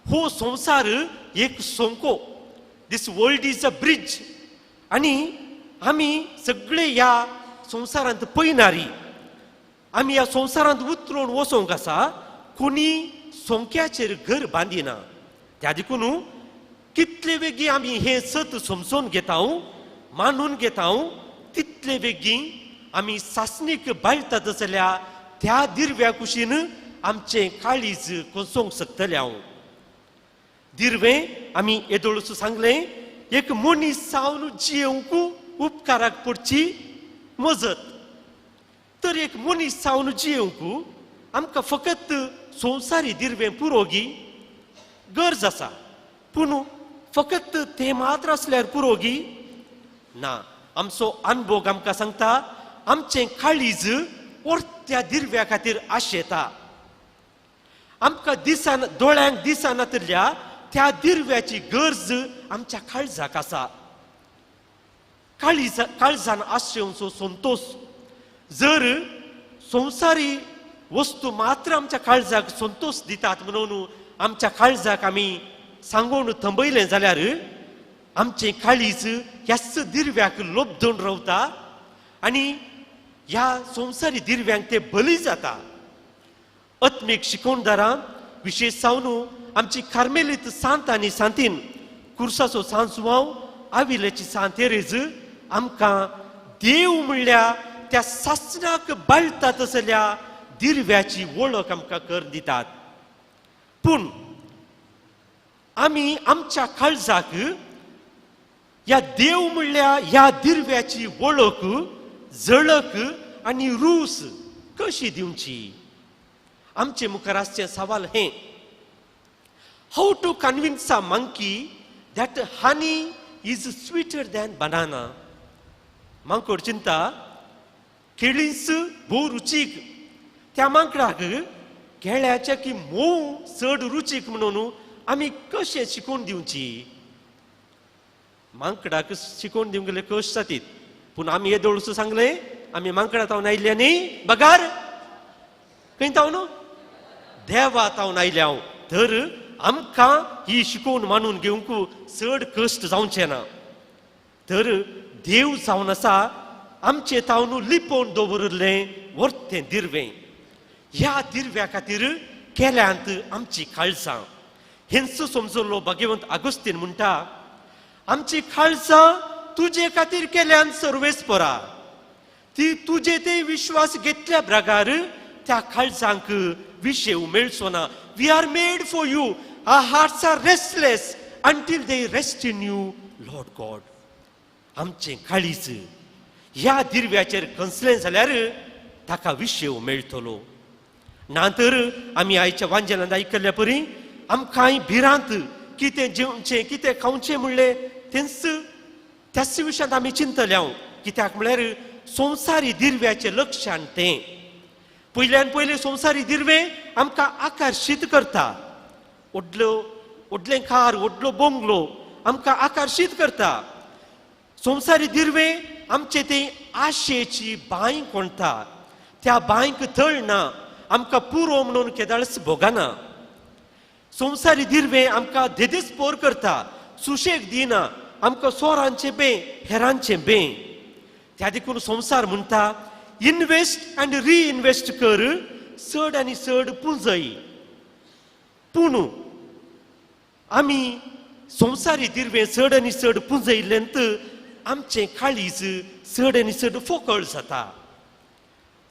हो संवसार एक सोंको, this world is a bridge. आनी आमी सगळे ह्या संवसारांत पयनारी, आमी ह्या संवसारांत उतरून वचोंक आसा. कोणी सोंक्याचेर घर बांदिना. त्या देखून कितले बेगीन आमी हें सत समजून घेता, मानून घेता, तितले बेगीन आमी सासणीक बाळतात जाल्यार त्या दिर्व्या कुशीन आमचें काळीज कोसोवंक शकतलें. हांव दिर्वें आमी येदोळसो सांगलें, एक मनीस जावन जियेवंक उपकाराक पडची मजत. तर एक मनीस जावन जियेवंक आमकां फकत संवसारी दिर्वें पुरोगी गरज आसा, पूण फकत तें मात्र आसल्यार पुरोगी ना. आमचो अनभोग आमकां सांगता आमचें काळीज त्या दिर्व्या खातीर आशेता. आमकां दिसान दोळ्यांक दिसनातल्या त्या दिर्व्याची गरज आमच्या काळजाक आसा. काळीज काळजान आशेवचो संतोश जर संवसारी वस्तू मात्र आमच्या काळजाक संतोश दितात म्हणून आमच्या काळजाक आमी सांगून थांबयलें जाल्यार आमचें काळीज ह्याच दिर्व्याक लोबदून रावता आनी ह्या संवसारी दिर्व्यांक ते बली जाता. आत्मीक शिकवणदारां विशेश जावन आमची कार्मेलीत सांत आनी सांतीन, कुर्साचो सांत जुवांव, आविल्याची सांत तेरेज आमकां देव म्हणल्यार त्या सासणाक बाळटा तसल्या दिर्व्याची वळख आमकां कर दितात. पूण आमी आमच्या काळजाक ह्या देव म्हणल्यार ह्या दिर्व्याची वळख, झळक आनी रूस कशी दिवची? आमचे मुखार आसचें सवाल हें, how to convince a monkey that honey is sweeter than banana. मांकोड चिंता केळींच भोव रुचीक, त्या मांकडाक केळ्याच्या की मोव चड रुचीक म्हणून आमी कशें शिकोवन दिवची? मांकडाक शिकोवन दिवंक गेले कश्ट जातीत, पूण आमी येदोळसो सांगलें आमी मांकडा तावन आयिल्ल्या न्ही, बगार खंय तावन? देवा तावन आयल्या हांव. तर आमकां ही शिकोवन मानून घेवंक चड कश्ट जावचें ना. तर देव जावन आसा आमचे तावन लिपोवन दवरिल्लें वर्तें दिर्वें. ह्या दिर्व्या खातीर केल्यांत आमची काळजां. हेंच समजल्लो भगवंत आगुस्तीन म्हणटा, आमची काळजां तुजे खातीर केल्यान सर्वेस्परा, ती तुजे ते विश्वास घेतल्या ब्रागार त्या काळजांक विशेव मेळचो ना. We are made for you, our hearts are restless until they rest in you Lord God. आमचें काळीज ह्या दिर्व्याचेर कंसलें जाल्यार ताका विशेव मेळटलो. ना तर आमी आयच्या वांजेलांत आयकल्ल्या परी आमकांय भिरांत कितें जेवचें कितें खावचें म्हणलें तेंच त्याच विशयांत आमी चिंतले हांव. कित्याक म्हळ्यार संवसारी दिर्व्याचें लक्षान तें पयल्यान पयलें संवसारी दिर्वें आमकां आकर्शीत करता. व्हडलो व्हडलें कार व्हडलो बंगलो आमकां आकर्शीत करता. संवसारी दिर्वें आमचे ते आशेची बांय कोणता, त्या बांयक तळ ना, आमकां पुरो म्हणून केदाळच भोगना. संवसारी दिर्वें आमकां धेदेच पोर करता, सुशेग दिना, आमकां सोरांचें बें हेरांचें बें. त्या देखून संवसार म्हणटा इनवेस्ट आनी रिइनवेस्ट कर, चड आनी चड पुंजय. पूण आमी संवसारी दिर्वें चड आनी चड पुंजयल्ल्यान आमचें काळीज चड आनी चड फोकळ जाता.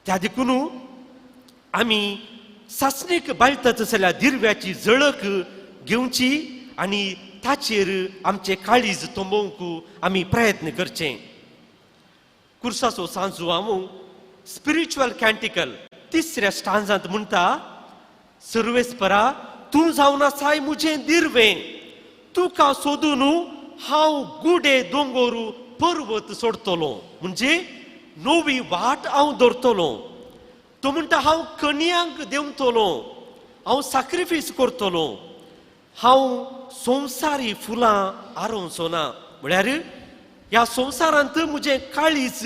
त्या देखून आमी सासणीक बाळतात जाल्यार दिर्व्याची झळक घेवची आनी ताचेर आमचें काळीज तोंबोवंक आमी प्रयत्न करचें. कुर्साचो सांजू हांव स्पिरिच्युअल कॅन्टिकल तिसऱ्या स्टांजांत म्हणटा, सर्वेस्परा तूं जावन आसाय म्हजें दिर्वें, तुका सोदून हांव गुडे दोंगोरू पर्वत सोडटलो, म्हणजे नवी वाट हांव दवरतलो. तो म्हणटा हांव कणयांक देंवतलो, हांव साक्रिफायस करतलो, हांव संवसारी फुलां आरोवचो ना. म्हळ्यार ह्या संवसारांत म्हजें काळीज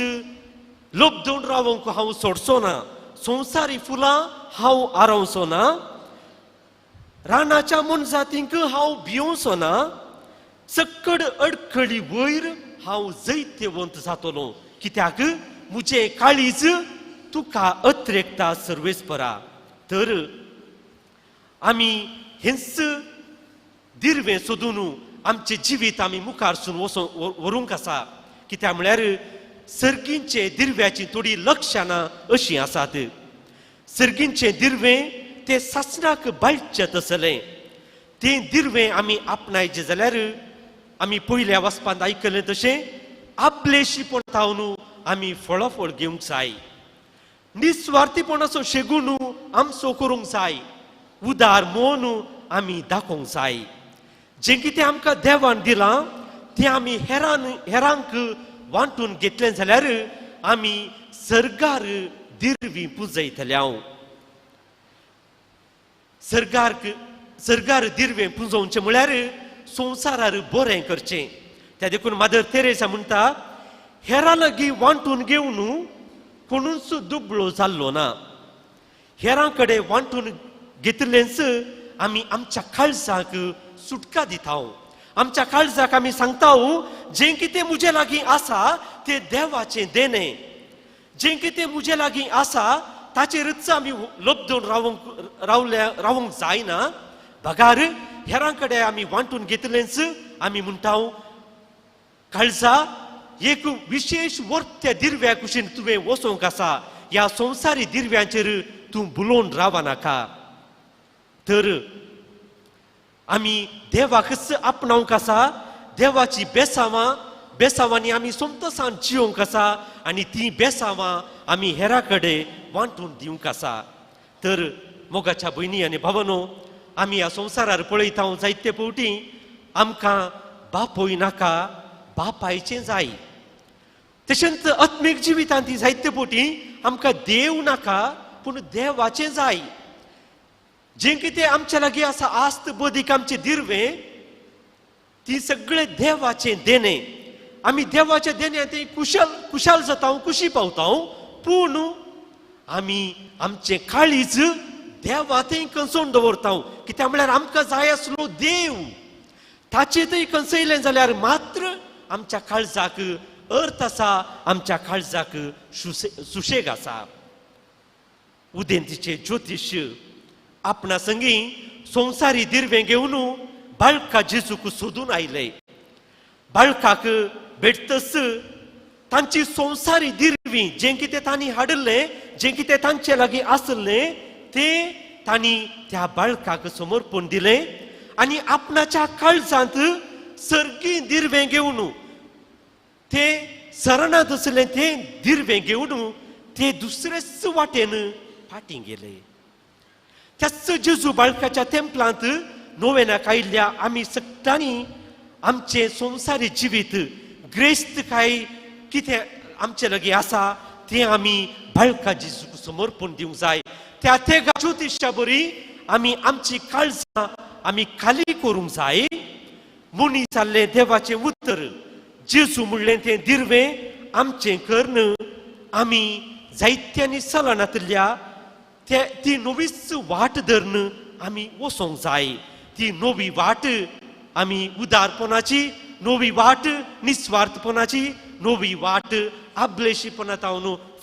लब्दून रावंक हांव सोडचो ना, संवसारी फुलां हांव आरोवचो ना, रानाच्या मनजातींक हांव भियोवचो ना, सक्कड अडखळी वयर हांव जैत्यवंत जातलो. कित्याक म्हजें काळीज तुका अत्रेकता सर्वेस्परा. तर आमी हेंच दिर्वें सोदून आमचें जिवीत आमी मुखारसून वचोन व्हरूंक आसा. कित्याक म्हळ्यार सर्गींचे दिर्व्याची थोडी लक्षणां अशीं आसात. सर्गींचें दिर्वें तें सासणाक बाळचें तसलें, तें दिर्वें आमी आपणायचें जाल्यार आमी पयल्या वाचपांत आयकलें तशें आपलेशीपण तावन आमी फळाफळ घेवंक जाय, निस्वार्थीपणाचो शेगून आमचो करूंक जाय, उदार मन आमी दाखोवंक जाय. जें कितें आमकां देवान दिलां तें आमी हेरांक वांटून घेतलें जाल्यार आमी सर्गार दिर्वी पुंजयतले. हांव सर्गार दिर्वें पुंजोवचें म्हळ्यार संवसारार बरें करचें. त्या देखून मादर तेरेसा म्हणटा, हेरां लागीं वांटून घेवन कोणूच दुबळो जाल्लो ना. हेरां कडेन वांटून घेतलेंच आमी आमच्या काळजाक सुटका दिता. आमच्या काळजाक आमी सांगता, जें कितें म्हजे लागीं आसा तें देवाचें देणें, जें कितें म्हजे लागीं आसा ताचेरच आमी लब्दून रावंक जायना. बगार हेरां कडेन आमी वांटून घेतलेंच आमी म्हणटा, काळजा एक विशेश वर्त्या दिर्व्या कुशीन तुवें वचोंक आसा, ह्या संवसारी दिर्व्यांचेर तूं बुलोवन राव नाका. तर आमी देवाकच आपणावंक आसा, देवाची बेसांवांनी आमी सोमतसान जियोंक आसा आनी ती बेसांवां आमी हेरा कडेन वांटून दिवंक आसा. तर मोगाच्या भयणी आनी भावानो, आमी ह्या संवसारार पळयता जायते फावटी आमकां बापूय नाका, बापायचें जाय. तशेंच आत्मीक जिवितांत ती जायते फावटी आमकां देव नाका पूण देवाचें जाय. जें कितें आमच्या लागीं आसा आस्त बदीक आमचें दिर्वें ती सगळे देवाचें देणें. आमी देवाच्या देण्यां ते कुशल कुशाल जाता, कुशी पावता, पूण आमी आमचें काळीज देवा थंय कंसोवन दवरता. कित्याक म्हळ्यार आमकां जाय आसलो देव, ताचे थंय कंसयलें जाल्यार मात्र आमच्या काळजाक अर्थ आसा, आमच्या काळजाक सुशेग आसा. उदेंतीचे ज्योतिश आपणा संगी संवसारी दिर्वें घेवन बाळका जेजूक सोदून आयले. बाळकाक भेटतच तांची संवसारी दिर्वी जें कितें तांणी हाडिल्लें, जें कितें तांचे लागीं आसलें तें तांणी त्या बाळकाक समर्पण दिलें आनी आपणाच्या काळजांत सर्गी दिर्वें घेवन ते सरणांत आसलें तें दिर्वें घेवन ते दुसरेच वाटेन फाटीं गेले. त्याच जेजू बाळकाच्या तेंपलांत नोवेनाक आयिल्ल्या आमी सगळ्यांनी आमचें संवसारी जिवीत ग्रेस्त काय कितें आमचे लागीं आसा तें आमी बाळका जेजूक समर्पण दिवंक जाय. त्या तेगा ज्योतिशा बरी आमी आमची काळजां आमी खाली करूंक जाय. मुनी जाल्लें देवाचें उतर जेजू म्हणलें तें दिर्वें आमचें कर्ण आमी जायत्यांनी चलनातल्या ते ती नवीच वाट धरून आमी वचोंक जाय. ती नवी वाट आमी उदारपणाची, नवी वाट निस्वार्थपणाची, नवी वाट आबलेशीपणांत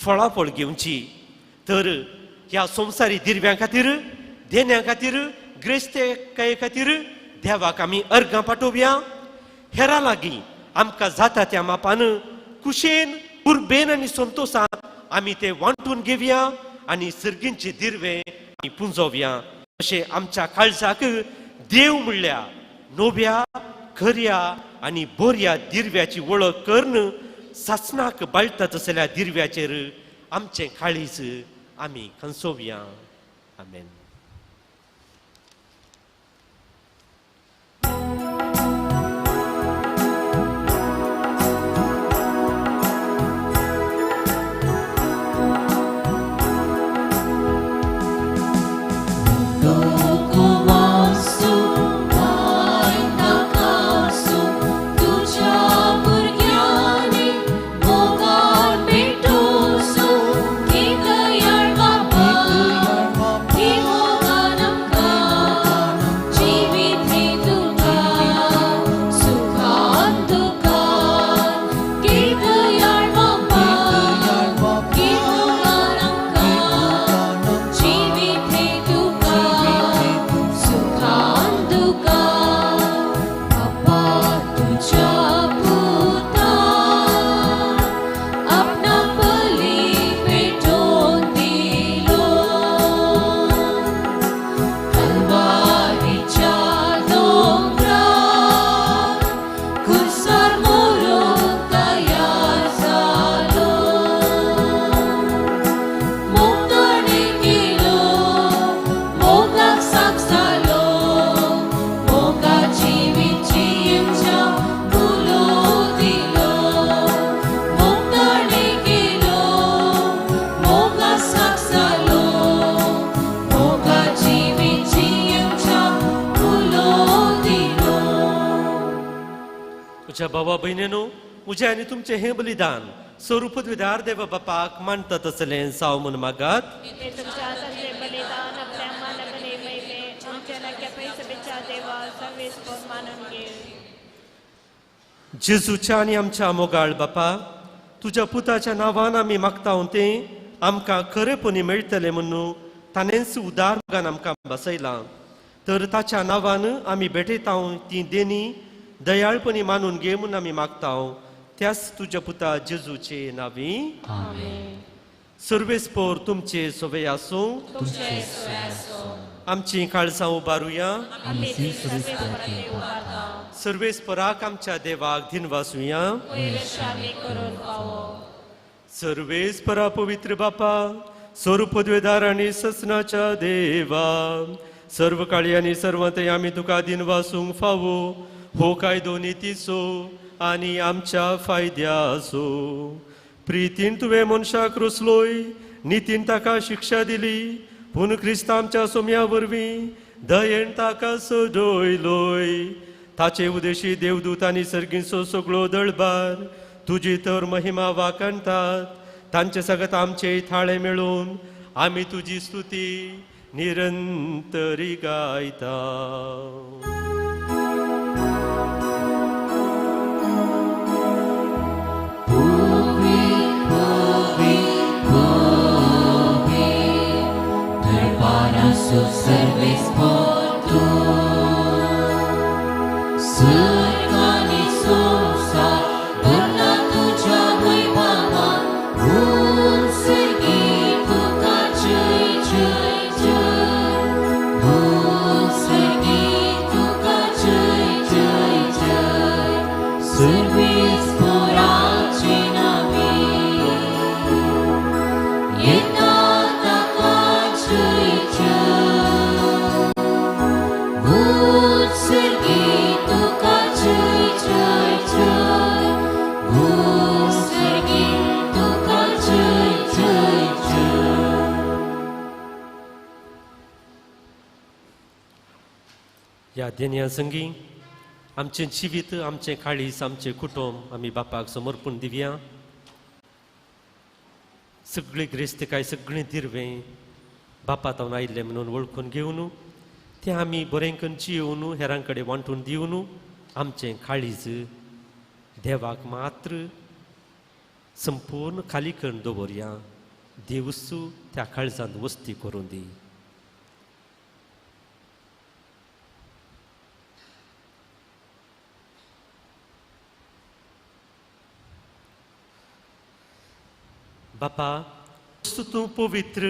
फळाफळ घेवची. तर ह्या संवसारी दिर्व्यां खातीर, देण्या खातीर, ग्रेस्तेकाये खातीर देवाक आमी अर्गां पाठोवया. हेरां लागीं आमकां जाता त्या मापान कुशेन, उर्बेन आनी संतोशान आमी ते वांटून घेवया आनी सर्गींचे दिर्वे आमी पुंजोवया. अशें आमच्या काळजाक देव म्हणल्या नव्या, खऱ्या आनी बऱ्या दिर्व्याची वळख करून सासणाक बाळटा तसल्या दिर्व्याचेर आमचें काळीज आमी खंसोवया. आमेन. बाबा भयणीनो, म्हजें आनी तुमचें हें बलिदान स्वरूपद्विदार देव बापाक मानता तसलें जावं म्हूण मागात. जेजूच्या आनी आमच्या मोगाळ बापा, तुज्या पुताच्या नांवान आमी मागता तें आमकां खरेपणी मेळटलें म्हणून ताणेंच उदार मोगान आमकां बसयलां. तर ताच्या नांवान आमी भेटयता ती देणी दयाळपणी मानून घे म्हूण आमी मागता त्याच तुज्या पुता जेजूचे नांवी. सर्वेस्पोर तुमचे सोवे आसूं. आमची काळजां उबारुया. सर्वेस्पराक आमच्या देवाक दिनवासुया. सर्वेस्परा पवित्र बापा, स्वरूपद्वेदार आनी ससनाच्या देवा, सर्व काळी आनी सर्वतय आमी तुका दिनवासूंक फावो हो कायदो नितीचो आनी आमच्या फायद्याचो. प्रितीन तुवें मनशाक रोसलोय, नितीन ताका शिक्षा दिली, पूण क्रिस्त आमच्या सोम्या वरवीं दयेन ताका सोडयलोय. ताचे उदेशी देवदूत आनी सर्गींचो सगळो दळबार तुजी तर महिमा वाखाणतात. तांचे सगत आमचे थाळे मेळून आमी तुजी स्तुती निरंतरी गायता. ह्या देण्या संगी आमचें जिवीत, आमचें काळीज, आमचें कुटुंब आमी बापाक समर्पण दिवया. सगळी ग्रेस्तकाय, सगळें दिरवें बापा तावन आयिल्लें म्हणून वळखून घेवन तें आमी बरें करून जियोवन हेरां कडेन वांटून दिवन आमचें काळीज देवाक मात्र संपूर्ण खाली करून दवरया. देवसू त्या काळजांत वस्ती करून दी. बापा, तूं पवित्र,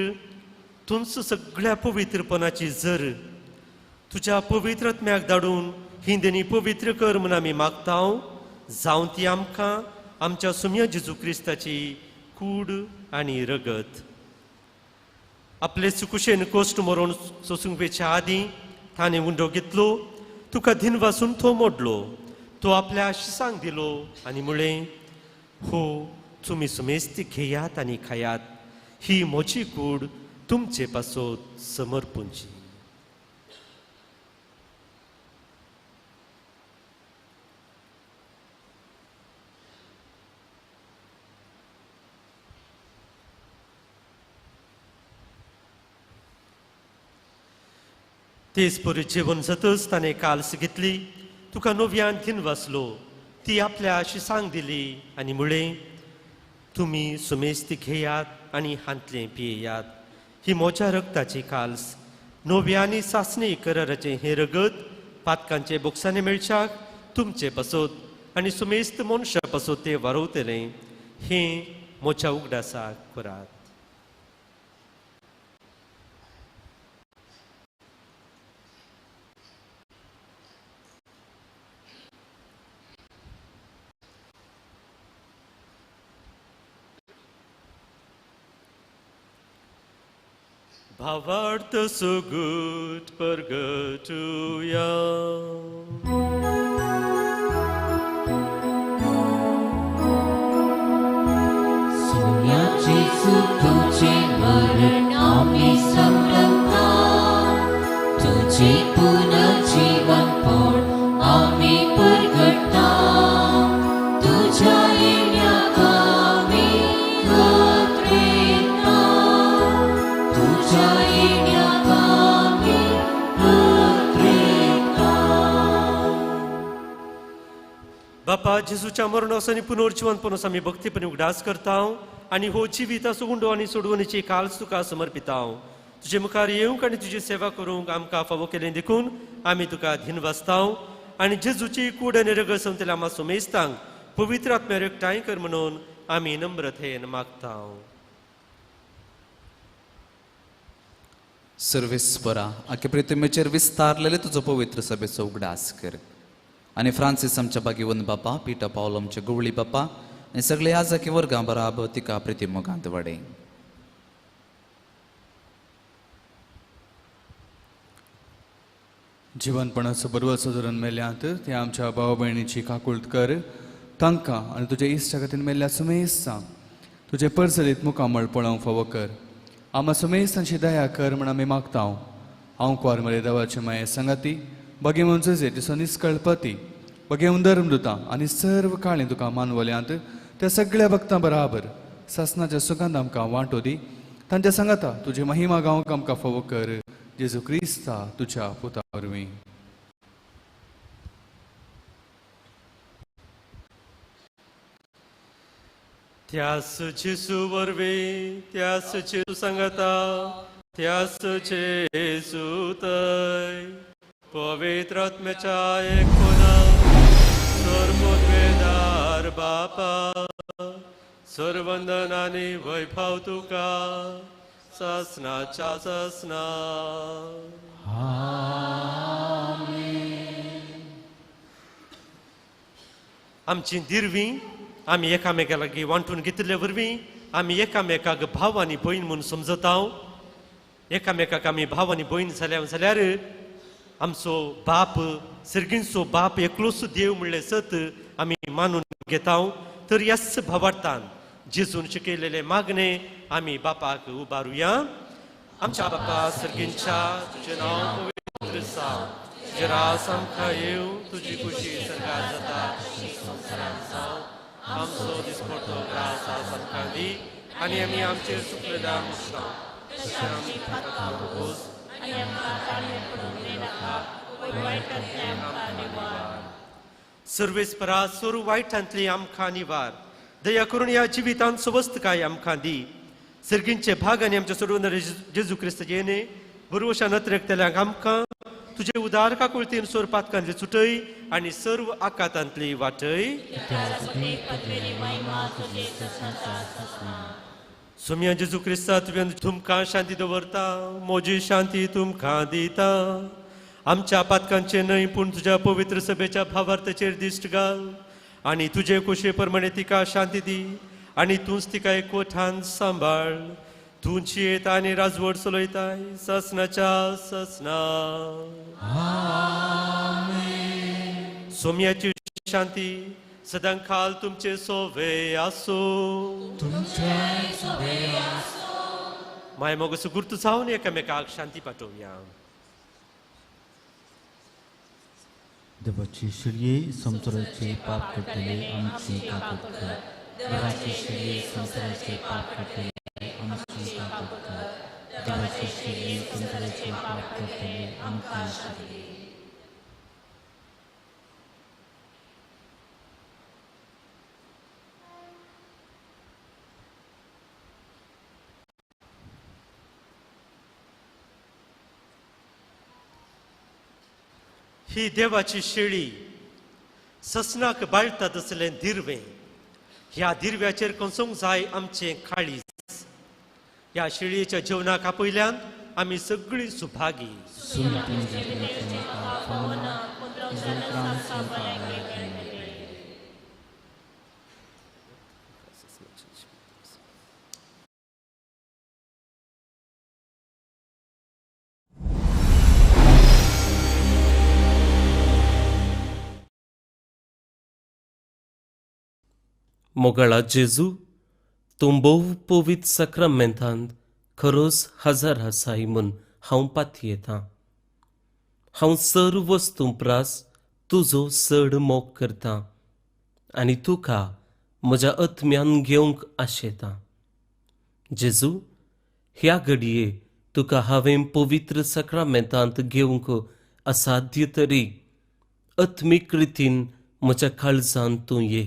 तूंच सगळ्या पवित्रपणाची जर तुज्या पवित्र आत्म्याक धाडून ही देणी पवित्र कर म्हूण आमी मागता. जावं ती आमकां आमच्या सुम्या जेजू क्रिस्ताची कूड आनी रगत. आपले चुकुशेन कोश्ट मरोवन सोसूंक वेच्या आदीं ताणें उंडो घेतलो, तुका दिनवासून तो मोडलो, तो आपल्या शिसांक दिलो आनी म्हळें, हो तुमी सुमेस्त घेयात आनी खायात, ही म्हजी कूड तुमचे पासत समर्पूंची. तेच परी जेवण जातच ताणें काल्स घेतली, तुका नव्यान दिनवासलो, ती आपल्या शिसांक दिली आनी म्हळें, तुमी सुमेस्त घेयात आनी हांतलें पियेयात, ही म्हज्या रगताची काल्स, नव्या आनी सासणी कराराचें हें रगत पातकांचे बोक्सांनी मेळच्याक तुमचे पासत आनी सुमेस्त मनशा पासत तें वारोवतलें. हें म्हज्या उगडासाक करात. भावार्थ सुगूट परगटुया. सुम्या जेजू तुझे मरण आमी समरता, तुझे पुनर्जीवनपण आमी परगटता, तुझ्या येण्याक आमी कातरेता, तुझ्या येण्याक आमी कातरेता. बापा, जेजूच्या मरणास आनी पुनर्जीवनपणास आमी भक्तीपणी उगडास करता आनी हो जिविताचो उंडो आनी सोडवणीची काल्स तुका समर्पिता. तुजे मुखार येवंक आनी तुजी सेवा करूंक आमकां फावो केलें देखून आमी तुका धिनवासता आनी जेजूची कूड आनी रगत संवतल्या आमा सुमेस्तांक पवित्र आत्म्यार एकठांय कर म्हणून आमी नम्रतेन मागता. सर्वेस्परा, आखे पृथ्वीचेर विस्तारलेले तुजो पवित्र सभेचो उगडास कर आनी फ्रांसीस आमच्या बागेवन बापा, पिटा पावल आमच्या गवळी बापा आनी सगळे आजाकी वर्गां बराबर तिका प्रिती मोगांत वाडय. जिवनपणाचो बरवसो धरून मेल्यांत ते आमच्या भाव भयणीची काकूळत कर, तांकां आनी तुज्या इश्टा खातीर मेल्ल्या सुमेस्तांक तुजें परसरीत मुखामळ पळोवंक फावो कर. आमा सुमेस्तांची दया कर म्हण आमी मागता. हांव कुवार मरे देवाचे माये संगाती बगे जेजे तिचो निस्कळपती बगे धर्मदुतां आनी सर्व काळें तुका मानवल्यांत त्या सगळ्या भक्तां बराबर सासनाच्या सुगंध आमकां वांटो दी. तांच्या सांगाता तुजी महिमा गावंक आमकां फावो कर, जेजू क्रिस्ता तुज्या पुता वरवीं. त्यास जेजू वरवीं, त्यास जेजू सांगता, त्यास जेजू तय पवित्र आत्म्याच्या एकपणा सर्वोद्वेदार बापा सर्वंदन आनी वैभव तुका सासनाच्या सासना. आमची दिरवी आमी एकामेका लागीं वांटून घेतिल्ले वरवीं आमी एकामेकाक भाव आनी भयण म्हूण समजता. एकामेकाक आमी भाव आनी भयण जाल्या जाल्यार आमचो बाप सर्गींचो बाप एकलोच देव म्हणलें सत आमी मानून घेता. तर ह्याच भावार्थान जेजून शिकयलेले मागणे आमी बापाक उबारुया. आमच्या बापा सर्गींच्या, तुजें नांव पवित्र जावं, तुजें राज आमकां येवं, तुजी खुशी सर्गार जाता तशी संवसारांत जावं. आमचो दिसपडतो ग्रास आज आमकां दी आनी आमी आमचेर चुकलेल्या मुसता तशें आमी पातकां भोगोस आनी आमकां ताळमेळ पडूंक दिनाका, वायटांतलें आमकां निवार. सर्वेस्परा सोरू वायटांतली आमकां निवार. दया करून ह्या जिवितांत सवस्तकाय आमकां दी. सर्गींचे भाग आनी आमच्या सोडवणार जेजू क्रिस्त येणे बरोवशा नत्रेकतल्यांक आमकां तुजे उदार काकुळतीन सोर पातकांतली सुटय आनी सर्व आकातांतली वाटय. सोम्या जेजू क्रिस्ता तुवें तुमकां शांती दवरता, म्हजी शांती तुमकां दिता. आमच्या पातकांचे न्हय पूण तुज्या पवित्र सभेच्या भावार्थाचेर दिश्ट घाल आनी तुजे कुशे प्रमाणे तिका शांती दी आनी तूंच तिका एकवठान सांबाळ. तूं जियेता आनी राजवट चलयताय ससनाच्या ससना. सोम्याची शांती सदां खाल तुमचे सोवे आसूं. माय मोग सुगुर्त जावन एकामेकाक शांती पाठोवया. देवाची शिरये संवसाराचे पाप करतले आमची काकूत कर. देवाची शिरये संवसाराचे पाप करतले आमची काकूत कर. देवाची शिरये संवसाराचे पाप करतले आमकां शांती. ही देवाची शेळी ससनाक बाळटा तसलें दिरवें. ह्या दिरव्याचेर कोसोंक जाय आमचें काळीज. ह्या शेळयेच्या जेवणाक आपयल्यान आमी सगळीं सुभागी. मोगाळा जेजू, तूं भोव पवित्र साक्रामेंतांत खरोच हजर आसाय म्हूण हांव पातयेतां. हांव सर्व वस्तूं प्रास तुजो चड मोग करतां आनी तुका म्हज्या आत्म्यान घेवंक आशेतां. जेजू, ह्या घडये तुका हांवें पवित्र साक्रामेंतांत घेवंक असाध्य तरी आत्मीक रितीन म्हज्या काळजांत तूं ये.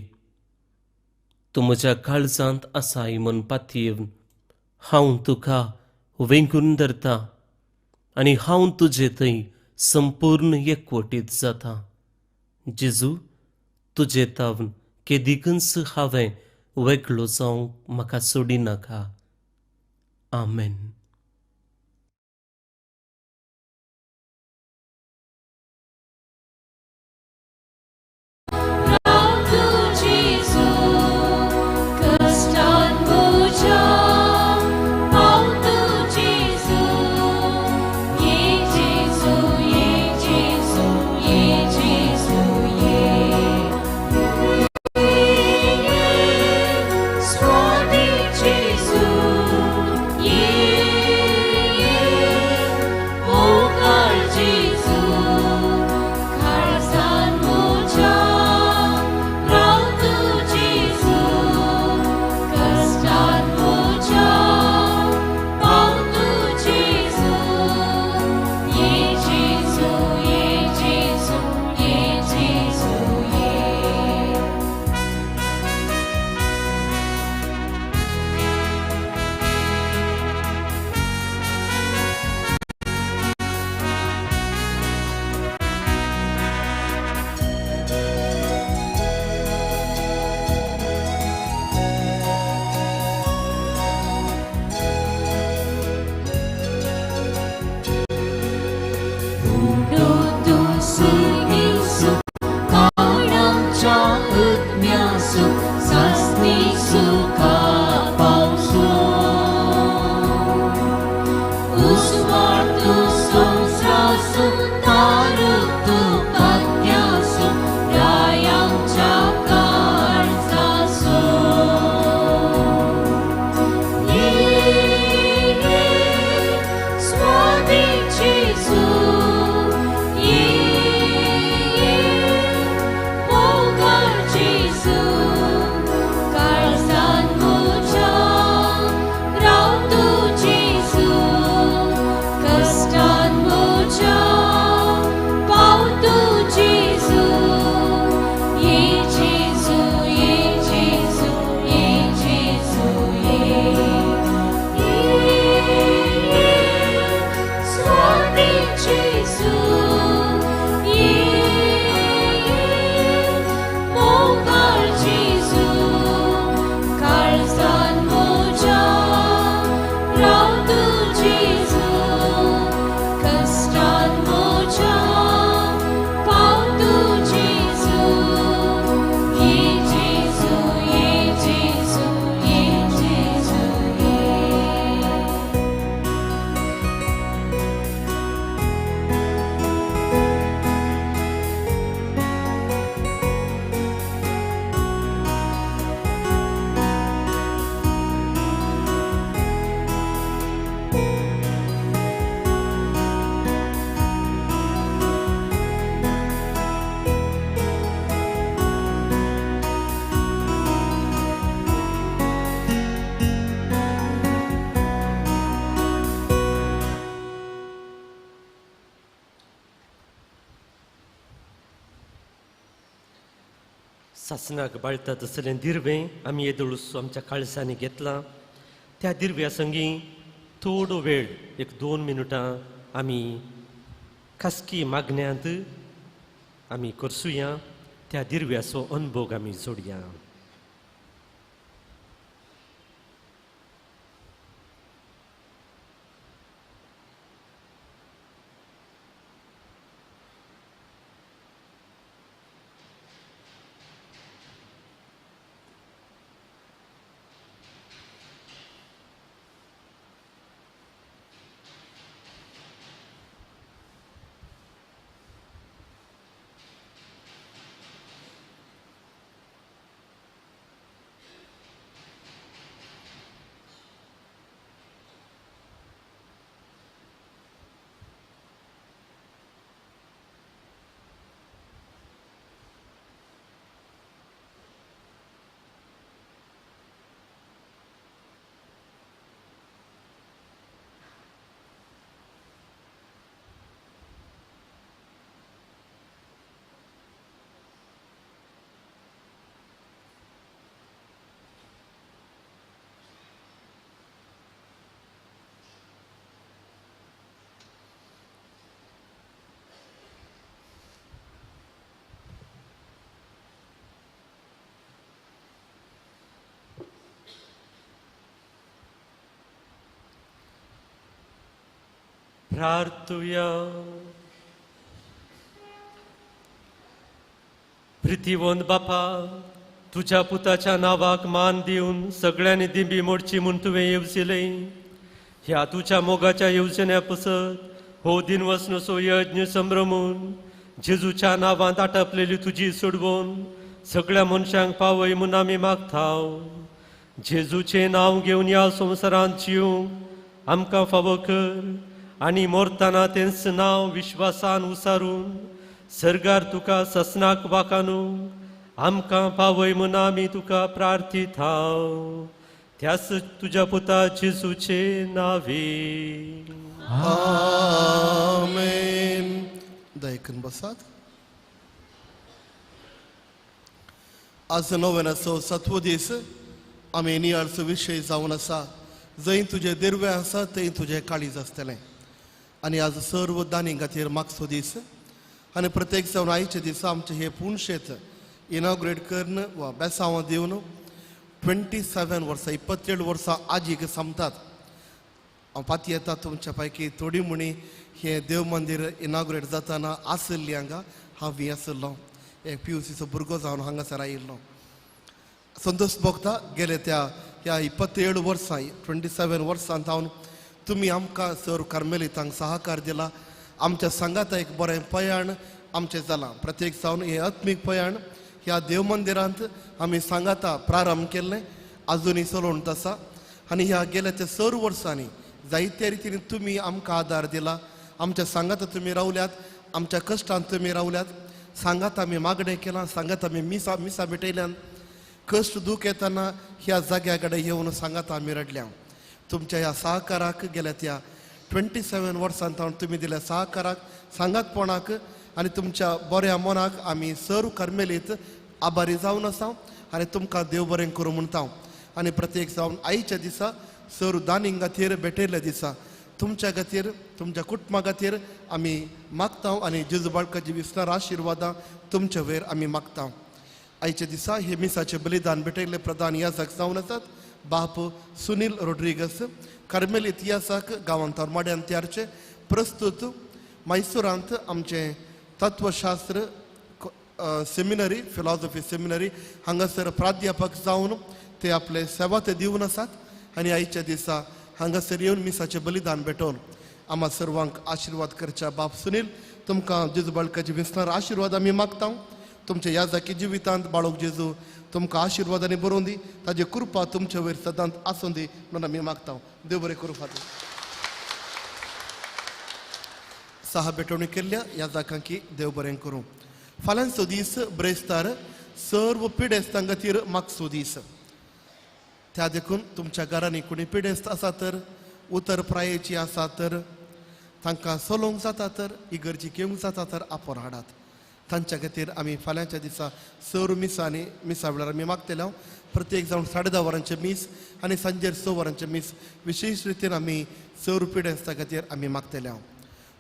तूं म्हज्या काळजांत आसाय म्हूण पातयेवन हांव तुका वेंगून धरता आनी हांव तुजे थंय संपूर्ण एकवटीत जाता. जेजू, तुजे तावन केदिकूच हांवें वेगळो जावंक म्हाका सोडिनाका. आमेन. Jesus, सासनाक बाळटा तसलें दिर्वें आमी येदोळूस आमच्या काळसांनी घेतलां. त्या दिर्व्या संगी थोडो वेळ एक 2 मिनटां आमी खासकी मागण्यांत आमी करसुया. त्या दिर्व्याचो अनभोग आमी जोडया. प्रार्थुया. प्रितीवंत बापा, तुझ्या पुताच्या नांवाक मान दिवन सगळ्यांनी दिंबी मोडची म्हूण तुवें येवजिलें. ह्या तुज्या मोगाच्या येवजण्या पसत हो दिनवसनसो यज्ञ संभ्रमून जेजूच्या नांवांत आटपलेली तुजी सोडवून सगळ्या मनशांक पावय म्हूण आमी मागताव. जेजूचें नांव घेवन ह्या संवसारांत जिवंक आमकां फावो कर आनी मोरतना तेंच नांव विश्वासान उसारून सर्गार तुका ससनाक वाकानू आमकां पावय म्हूण आमी तुका प्रार्थिताव. त्याच तुज्या पुता जेजूचे नावे आमेन. दयकन बसात. आज नोवेनाचो सातवो दीस आमी नियाळचो विशय जावन आसा. जंय तुजें दिर्वें आसा थंय तुजें काळीज आसतलें. आनी आज सर्व दानी खातीर मागचो दीस आनी प्रत्येक जावन आयच्या दिसा आमचें हें पुणशेत इनॉग्रेट करून वा बेसांव दिवन 27 वर्सां 27 वर्सां आजीक सोंपतात. हांव पातयेता तुमच्या पैकी थोडी म्हणी हें देव मंदीर इनॉग्रेट जातना आशिल्ली हांगा हांव आशिल्लो एक पी यू सीचो भुरगो जावन हांगासर आयिल्लो. संतोश भोगता गेले त्या ह्या 27 वर्सां 27 वर्सां जावन तुमी आमकां सर कार्मेलितांक सहकार दिला. आमच्या सांगाता एक बरें पयाण आमचें जालां. प्रत्येक जावन हें आत्मीक पयाण ह्या देव मंदिरांत आमी सांगाता प्रारंभ केल्लें आजुनूय चलोवन आसा. आनी ह्या गेल्या त्या 100 वर्सांनी जायत्या रितीन तुमी आमकां आदार दिला. आमच्या सांगाता तुमी रावल्यात, आमच्या कश्टांत तुमी रावल्यात. सांगात आमी मागणें केलां, सांगात आमी मिसां मिसां भेटयल्यान. कश्ट दूख येतना ह्या जाग्या कडेन येवन सांगात आमी रडल्या. तुमच्या ह्या सहकाराक गेल्या त्या 27 वर्सां जावन तुमी दिल्या सहकाराक सांगातपणाक आनी तुमच्या बऱ्या मनाक आमी सर्व कार्मेलीत आभारी जावन आसा आनी तुमकां देव बरें करूं म्हणटा. आनी प्रत्येक जावन आयच्या दिसा सर्व दानीं खातीर भेटयल्ल्या दिसा तुमच्या खातीर तुमच्या कुटुंबा खातीर आमी मागता आनी जेजू बाळकाची विस्तार आशिर्वादां तुमच्या वयर आमी मागता. आयच्या दिसा हे मिसाचें बलिदान भेटयल्ले प्रधान याजक जावन आसात बाप सुनील रोड्रिगस, कार्मेल इतिहासाक गांवांत माड्यान तयारचे प्रस्तुत मैसुरांत आमचें तत्वशास्त्र सेमिनरी फिलॉसॉफी सेमिनरी हांगासर प्राध्यापक जावन ते आपले सेवा ते दिवन आसात. आनी आयच्या दिसा हांगासर येवन मिसाचें बलिदान भेटोवन आमा सर्वांक आशिर्वाद करच्या बाप सुनील तुमकां जेजू बाळकाचे विस्तार आशिर्वाद आमी मागता. तुमच्या ह्या जाकी जिवितांत बाळक जेजू तुमकां आशिर्वादांनी बरोवन दी, ताजी कृपा तुमच्या वयर सदांच आसूं दी म्हणून आमी मागता. देव बरें करूं फादर. सहा भेटवणी केल्ल्या ह्या जाकांकी देव बरें करूं. फाल्यांचो दीस ब्रेस्तार सर्व पिडेस्तां खातीर मागचो दीस. त्या देखून तुमच्या घरांनी कोणी पिडेस्त आसा तर उतर प्रायेची आसा तर तांकां चलोवंक जाता तर इगर्जी घेवंक जाता तर आपोवन हाडात. तांच्या खातीर आमी फाल्यांच्या दिसा सर्व मिसां आनी मिसा वेळार आमी मागतले. प्रत्येक जावन 10:30 वरांचें मीस आनी सांजेर 6 वरांचें मीस विशेश रितीन आमी सर्व पिडेस्तां खातीर आमी मागतले.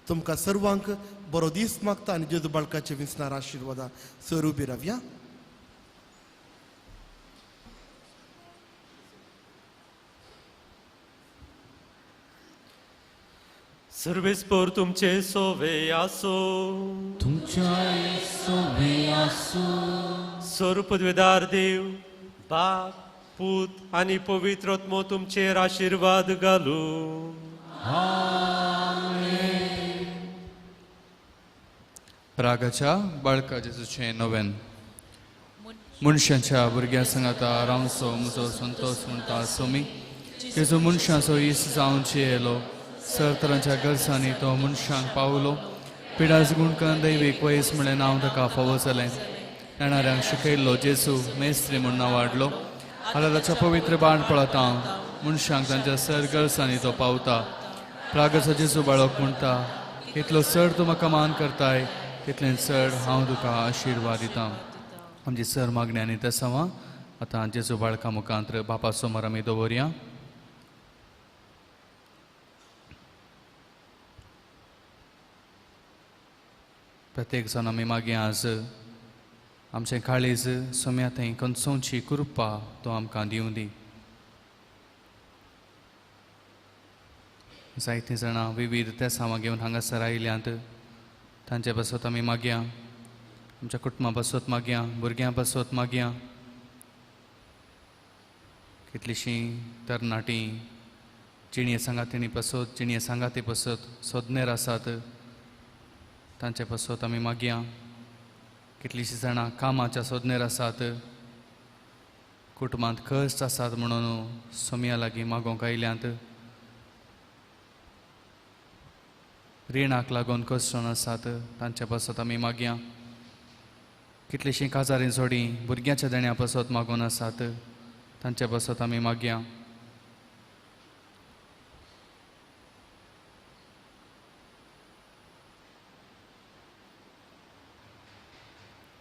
तुमकां सर्वांक बरो दीस मागता आनी जेजू बाळकाचे विसनार आशिर्वादा. सर उबी रावया. सर्वेस्पर तुमचे सोवे आसो, तुमच्या सोवे आसो. सर्व पदवेदार देव बाप पूत आनी पवित्र आत्मो तुमचेर आशिर्वाद घालू. आमेन. प्रागाच्या बाळका जेजूचें नवेन. मनशांच्या भुरग्यां सांगाता रावचो म्हजो संतोष म्हणटा सोमी. जेजू मनशांचो इस जावन येयलो, सर तरांच्या गरजांनी तो मनशांक पावलो. पिडास गुणकन दैवीक वयस म्हणलें नांव ताका फावो जालें. नेणाऱ्यांक शिकयल्लो जेजू मेस्त्री म्हूण नांव वाडलो. आतां ताच्या पवित्र बाण पळता मनशांक तांच्या सर गरजांनी तो पावता. प्रागाचो जेजू बाळक म्हणटा, इतलो चड तूं म्हाका मान करताय तितलें चड हांव तुका आशिर्वाद दितां. आमची सर मागणी आनी तेसांवां आतां जेजू बाळका मुखांत बापा समोर आमी दवरया. प्रत्येक जाण आमी मागीर आज आमचें काळीज सोम्या थंय कंसोवची कृपा तो आमकां दिवं दी. जायतीं जाणां विविध तेसांवां घेवन हांगासर आयल्यांत, तांचे पासत आमी मागया, आमच्या कुटुंबा पासत मागया, भुरग्यां पासत मागया. कितलींशीं तरणाटीं जिणये सांगातिणी पासत, जिणये सांगाती पासत सोदनेर आसात, तांचे पासत आमी मागया. कितलींशीं जाणां कामाच्या सोदनेर आसात, कुटुंबांत कश्ट आसात म्हणून सोम्या लागीं मागोवंक आयल्यांत, रिणाक लागून कश्टन आसात, तांचे पासत आमी मागया. कितलींशीं काजारी जोडी भुरग्यांच्या देण्या पासत मागून आसात, तांचे पासत आमी मागया.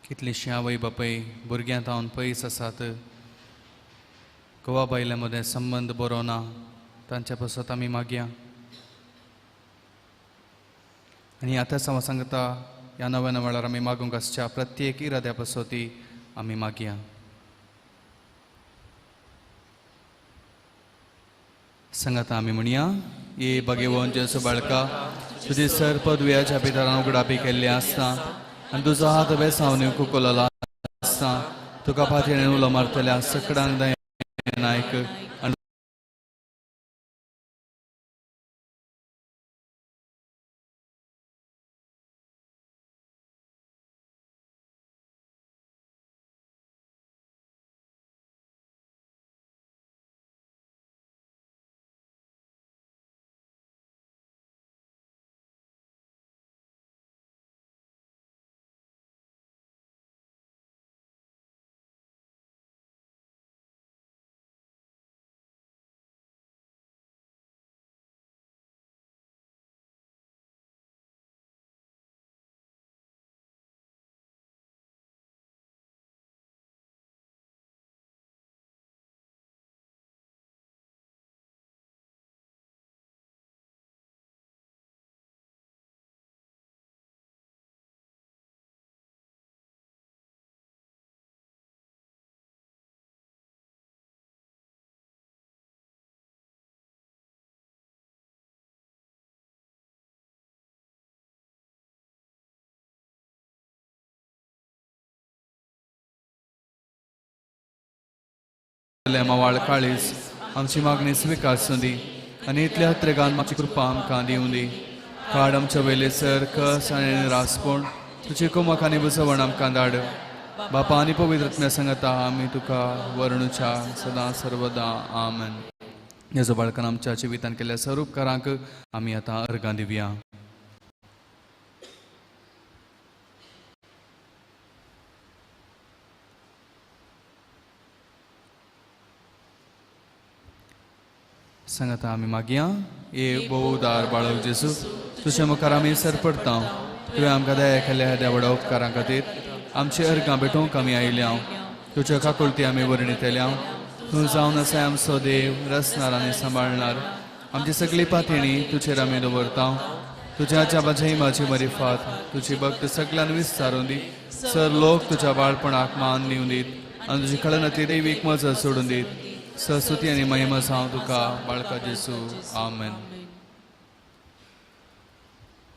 कितलींशीं आवय बापूय भुरग्यां तावन पयस आसात, घोवा बायले मदें संबंद बरो ना, तांचे पासत आमी मागया. आनी आतां हांव सांगता ह्या नव्या वेळार आमी मागूंक आसच्या प्रत्येक इराद्या पासत आमी मागया. सांगाता आमी म्हणया, ये भगेवन जेजू बाळका, तुजी सर पदव्याच्या भितरान उगडापी केल्ली आसता आनी तुजो हात बेसावन कुकुललो आसता, तुका फाटीन उलो मारतल्या सकडांक दया नायक आनी मावाळ काळीज आमची मागणी स्विकार दी आनी इतल्या हत्रेगान मागची कृपा आमकां दिवं दी. काड आमच्या वयले सर कस आनी निरासपण तुजे कुमक आनी बसवण आमकां धाड. बापा आनी पवित्र आत्म्या सांगता आमी तुका वर्णुच्या सदां सर्वदा. आमेन. जेजू बाळकान आमच्या जिवितान केल्ल्या सर्व उपकारांक आमी आतां अर्गां दिवया. सांगता आमी मागया, ए बहुदार बाळक जेजू, तुज्या मुखार आमी सरपडटा, तुवें आमकां दया केल्ल्या ह्या व्हडा उपकारां खातीर आमची अर्गां भेटोवंक आमी आयल्या. तुज्या काकुळटी आमी वर्णितल्या. तूं जावन आसा आमचो देव, रचणार आनी सांबाळणार. आमची सगळी पातणी तुजेर आमी दवरता. तुज्या जाबाची म्हाजी मरिफात तुजी भक्त सगळ्यान विस्तारून दी. सर लोक तुज्या बाळपणाक मान दिवन दीत आनी तुजी कळनातली देवीक मजत सोडून दीत. सरस्वती आनी महिमा जावं तुका बाळका जेसू. आमेन.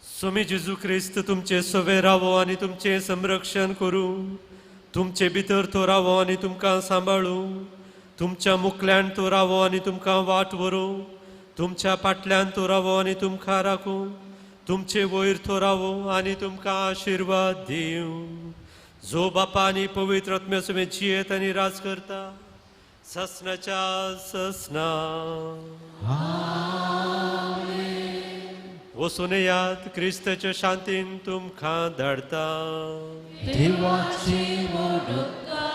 स्वामी जेजू क्रिस्त तुमचे सवे रावो आनी तुमचें संरक्षण करूं. तुमचे भितर तो रावो आनी तुमकां सांबाळूं. तुमच्या मुखल्यान तो रावो आनी तुमकां वाट व्हरूं. तुमच्या फाटल्यान तो रावो आनी तुमकां राखूं. तुमचे वयर तो रावो आनी तुमकां आशिर्वाद दिवं. जो बापा आनी पवित्र आत्म्या समेत जियेत आनी राज करता ससनाच्या ससना. वचून याद क्रिस्ताच्या शांतीन तुमकां धाडता. देवाचे वडुका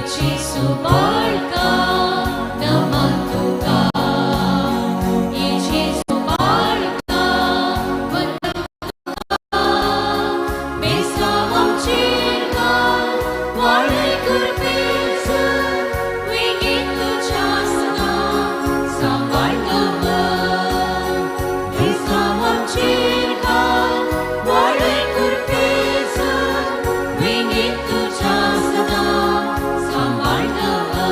जेसू बाळका नमन तुका, जेसू बाळका वंदन तुका. बेसा आमचेर घाल वाळय कृपेच, वेगीं तुज्या सदां सांबाळ दवर. बेसा आमचेर घाल वाळय कृपेच, वेगीं तुज्या सदां सांबाळ दवर.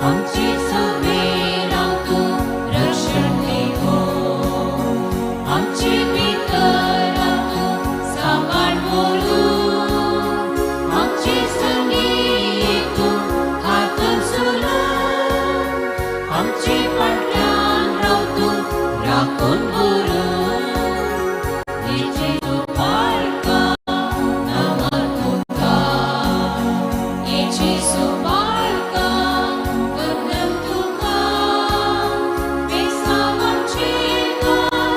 आमचे सवेरां तूं रक्षण दिवो, आमचे भितर तूं सांबाळ व्हरूं. आमचे संगी तूं हात सोडून, आमचे फाटल्यान राव तूं राखून व्हरूं. जेजू बाळका नमन तुका, जेजू बाळका वंदन तुका. बेसा आमचेर घाल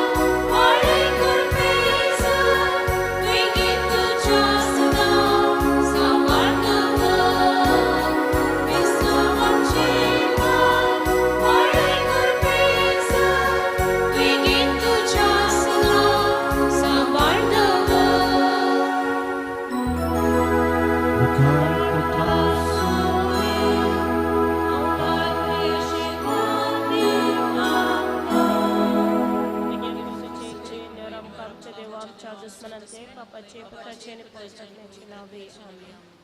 वाळय कृपेच, वेगीं तुज्या सदां सांबाळ दवर. बेसा आमचेर घाल वाळय कृपेच, वेगीं तुज्या सदां सांबाळ दवर. आमच्या देवा आमच्या दुस्मनांचे पापाचे पुत्राचे आनी पवित्र आत्म्याचे नावे. आमेन.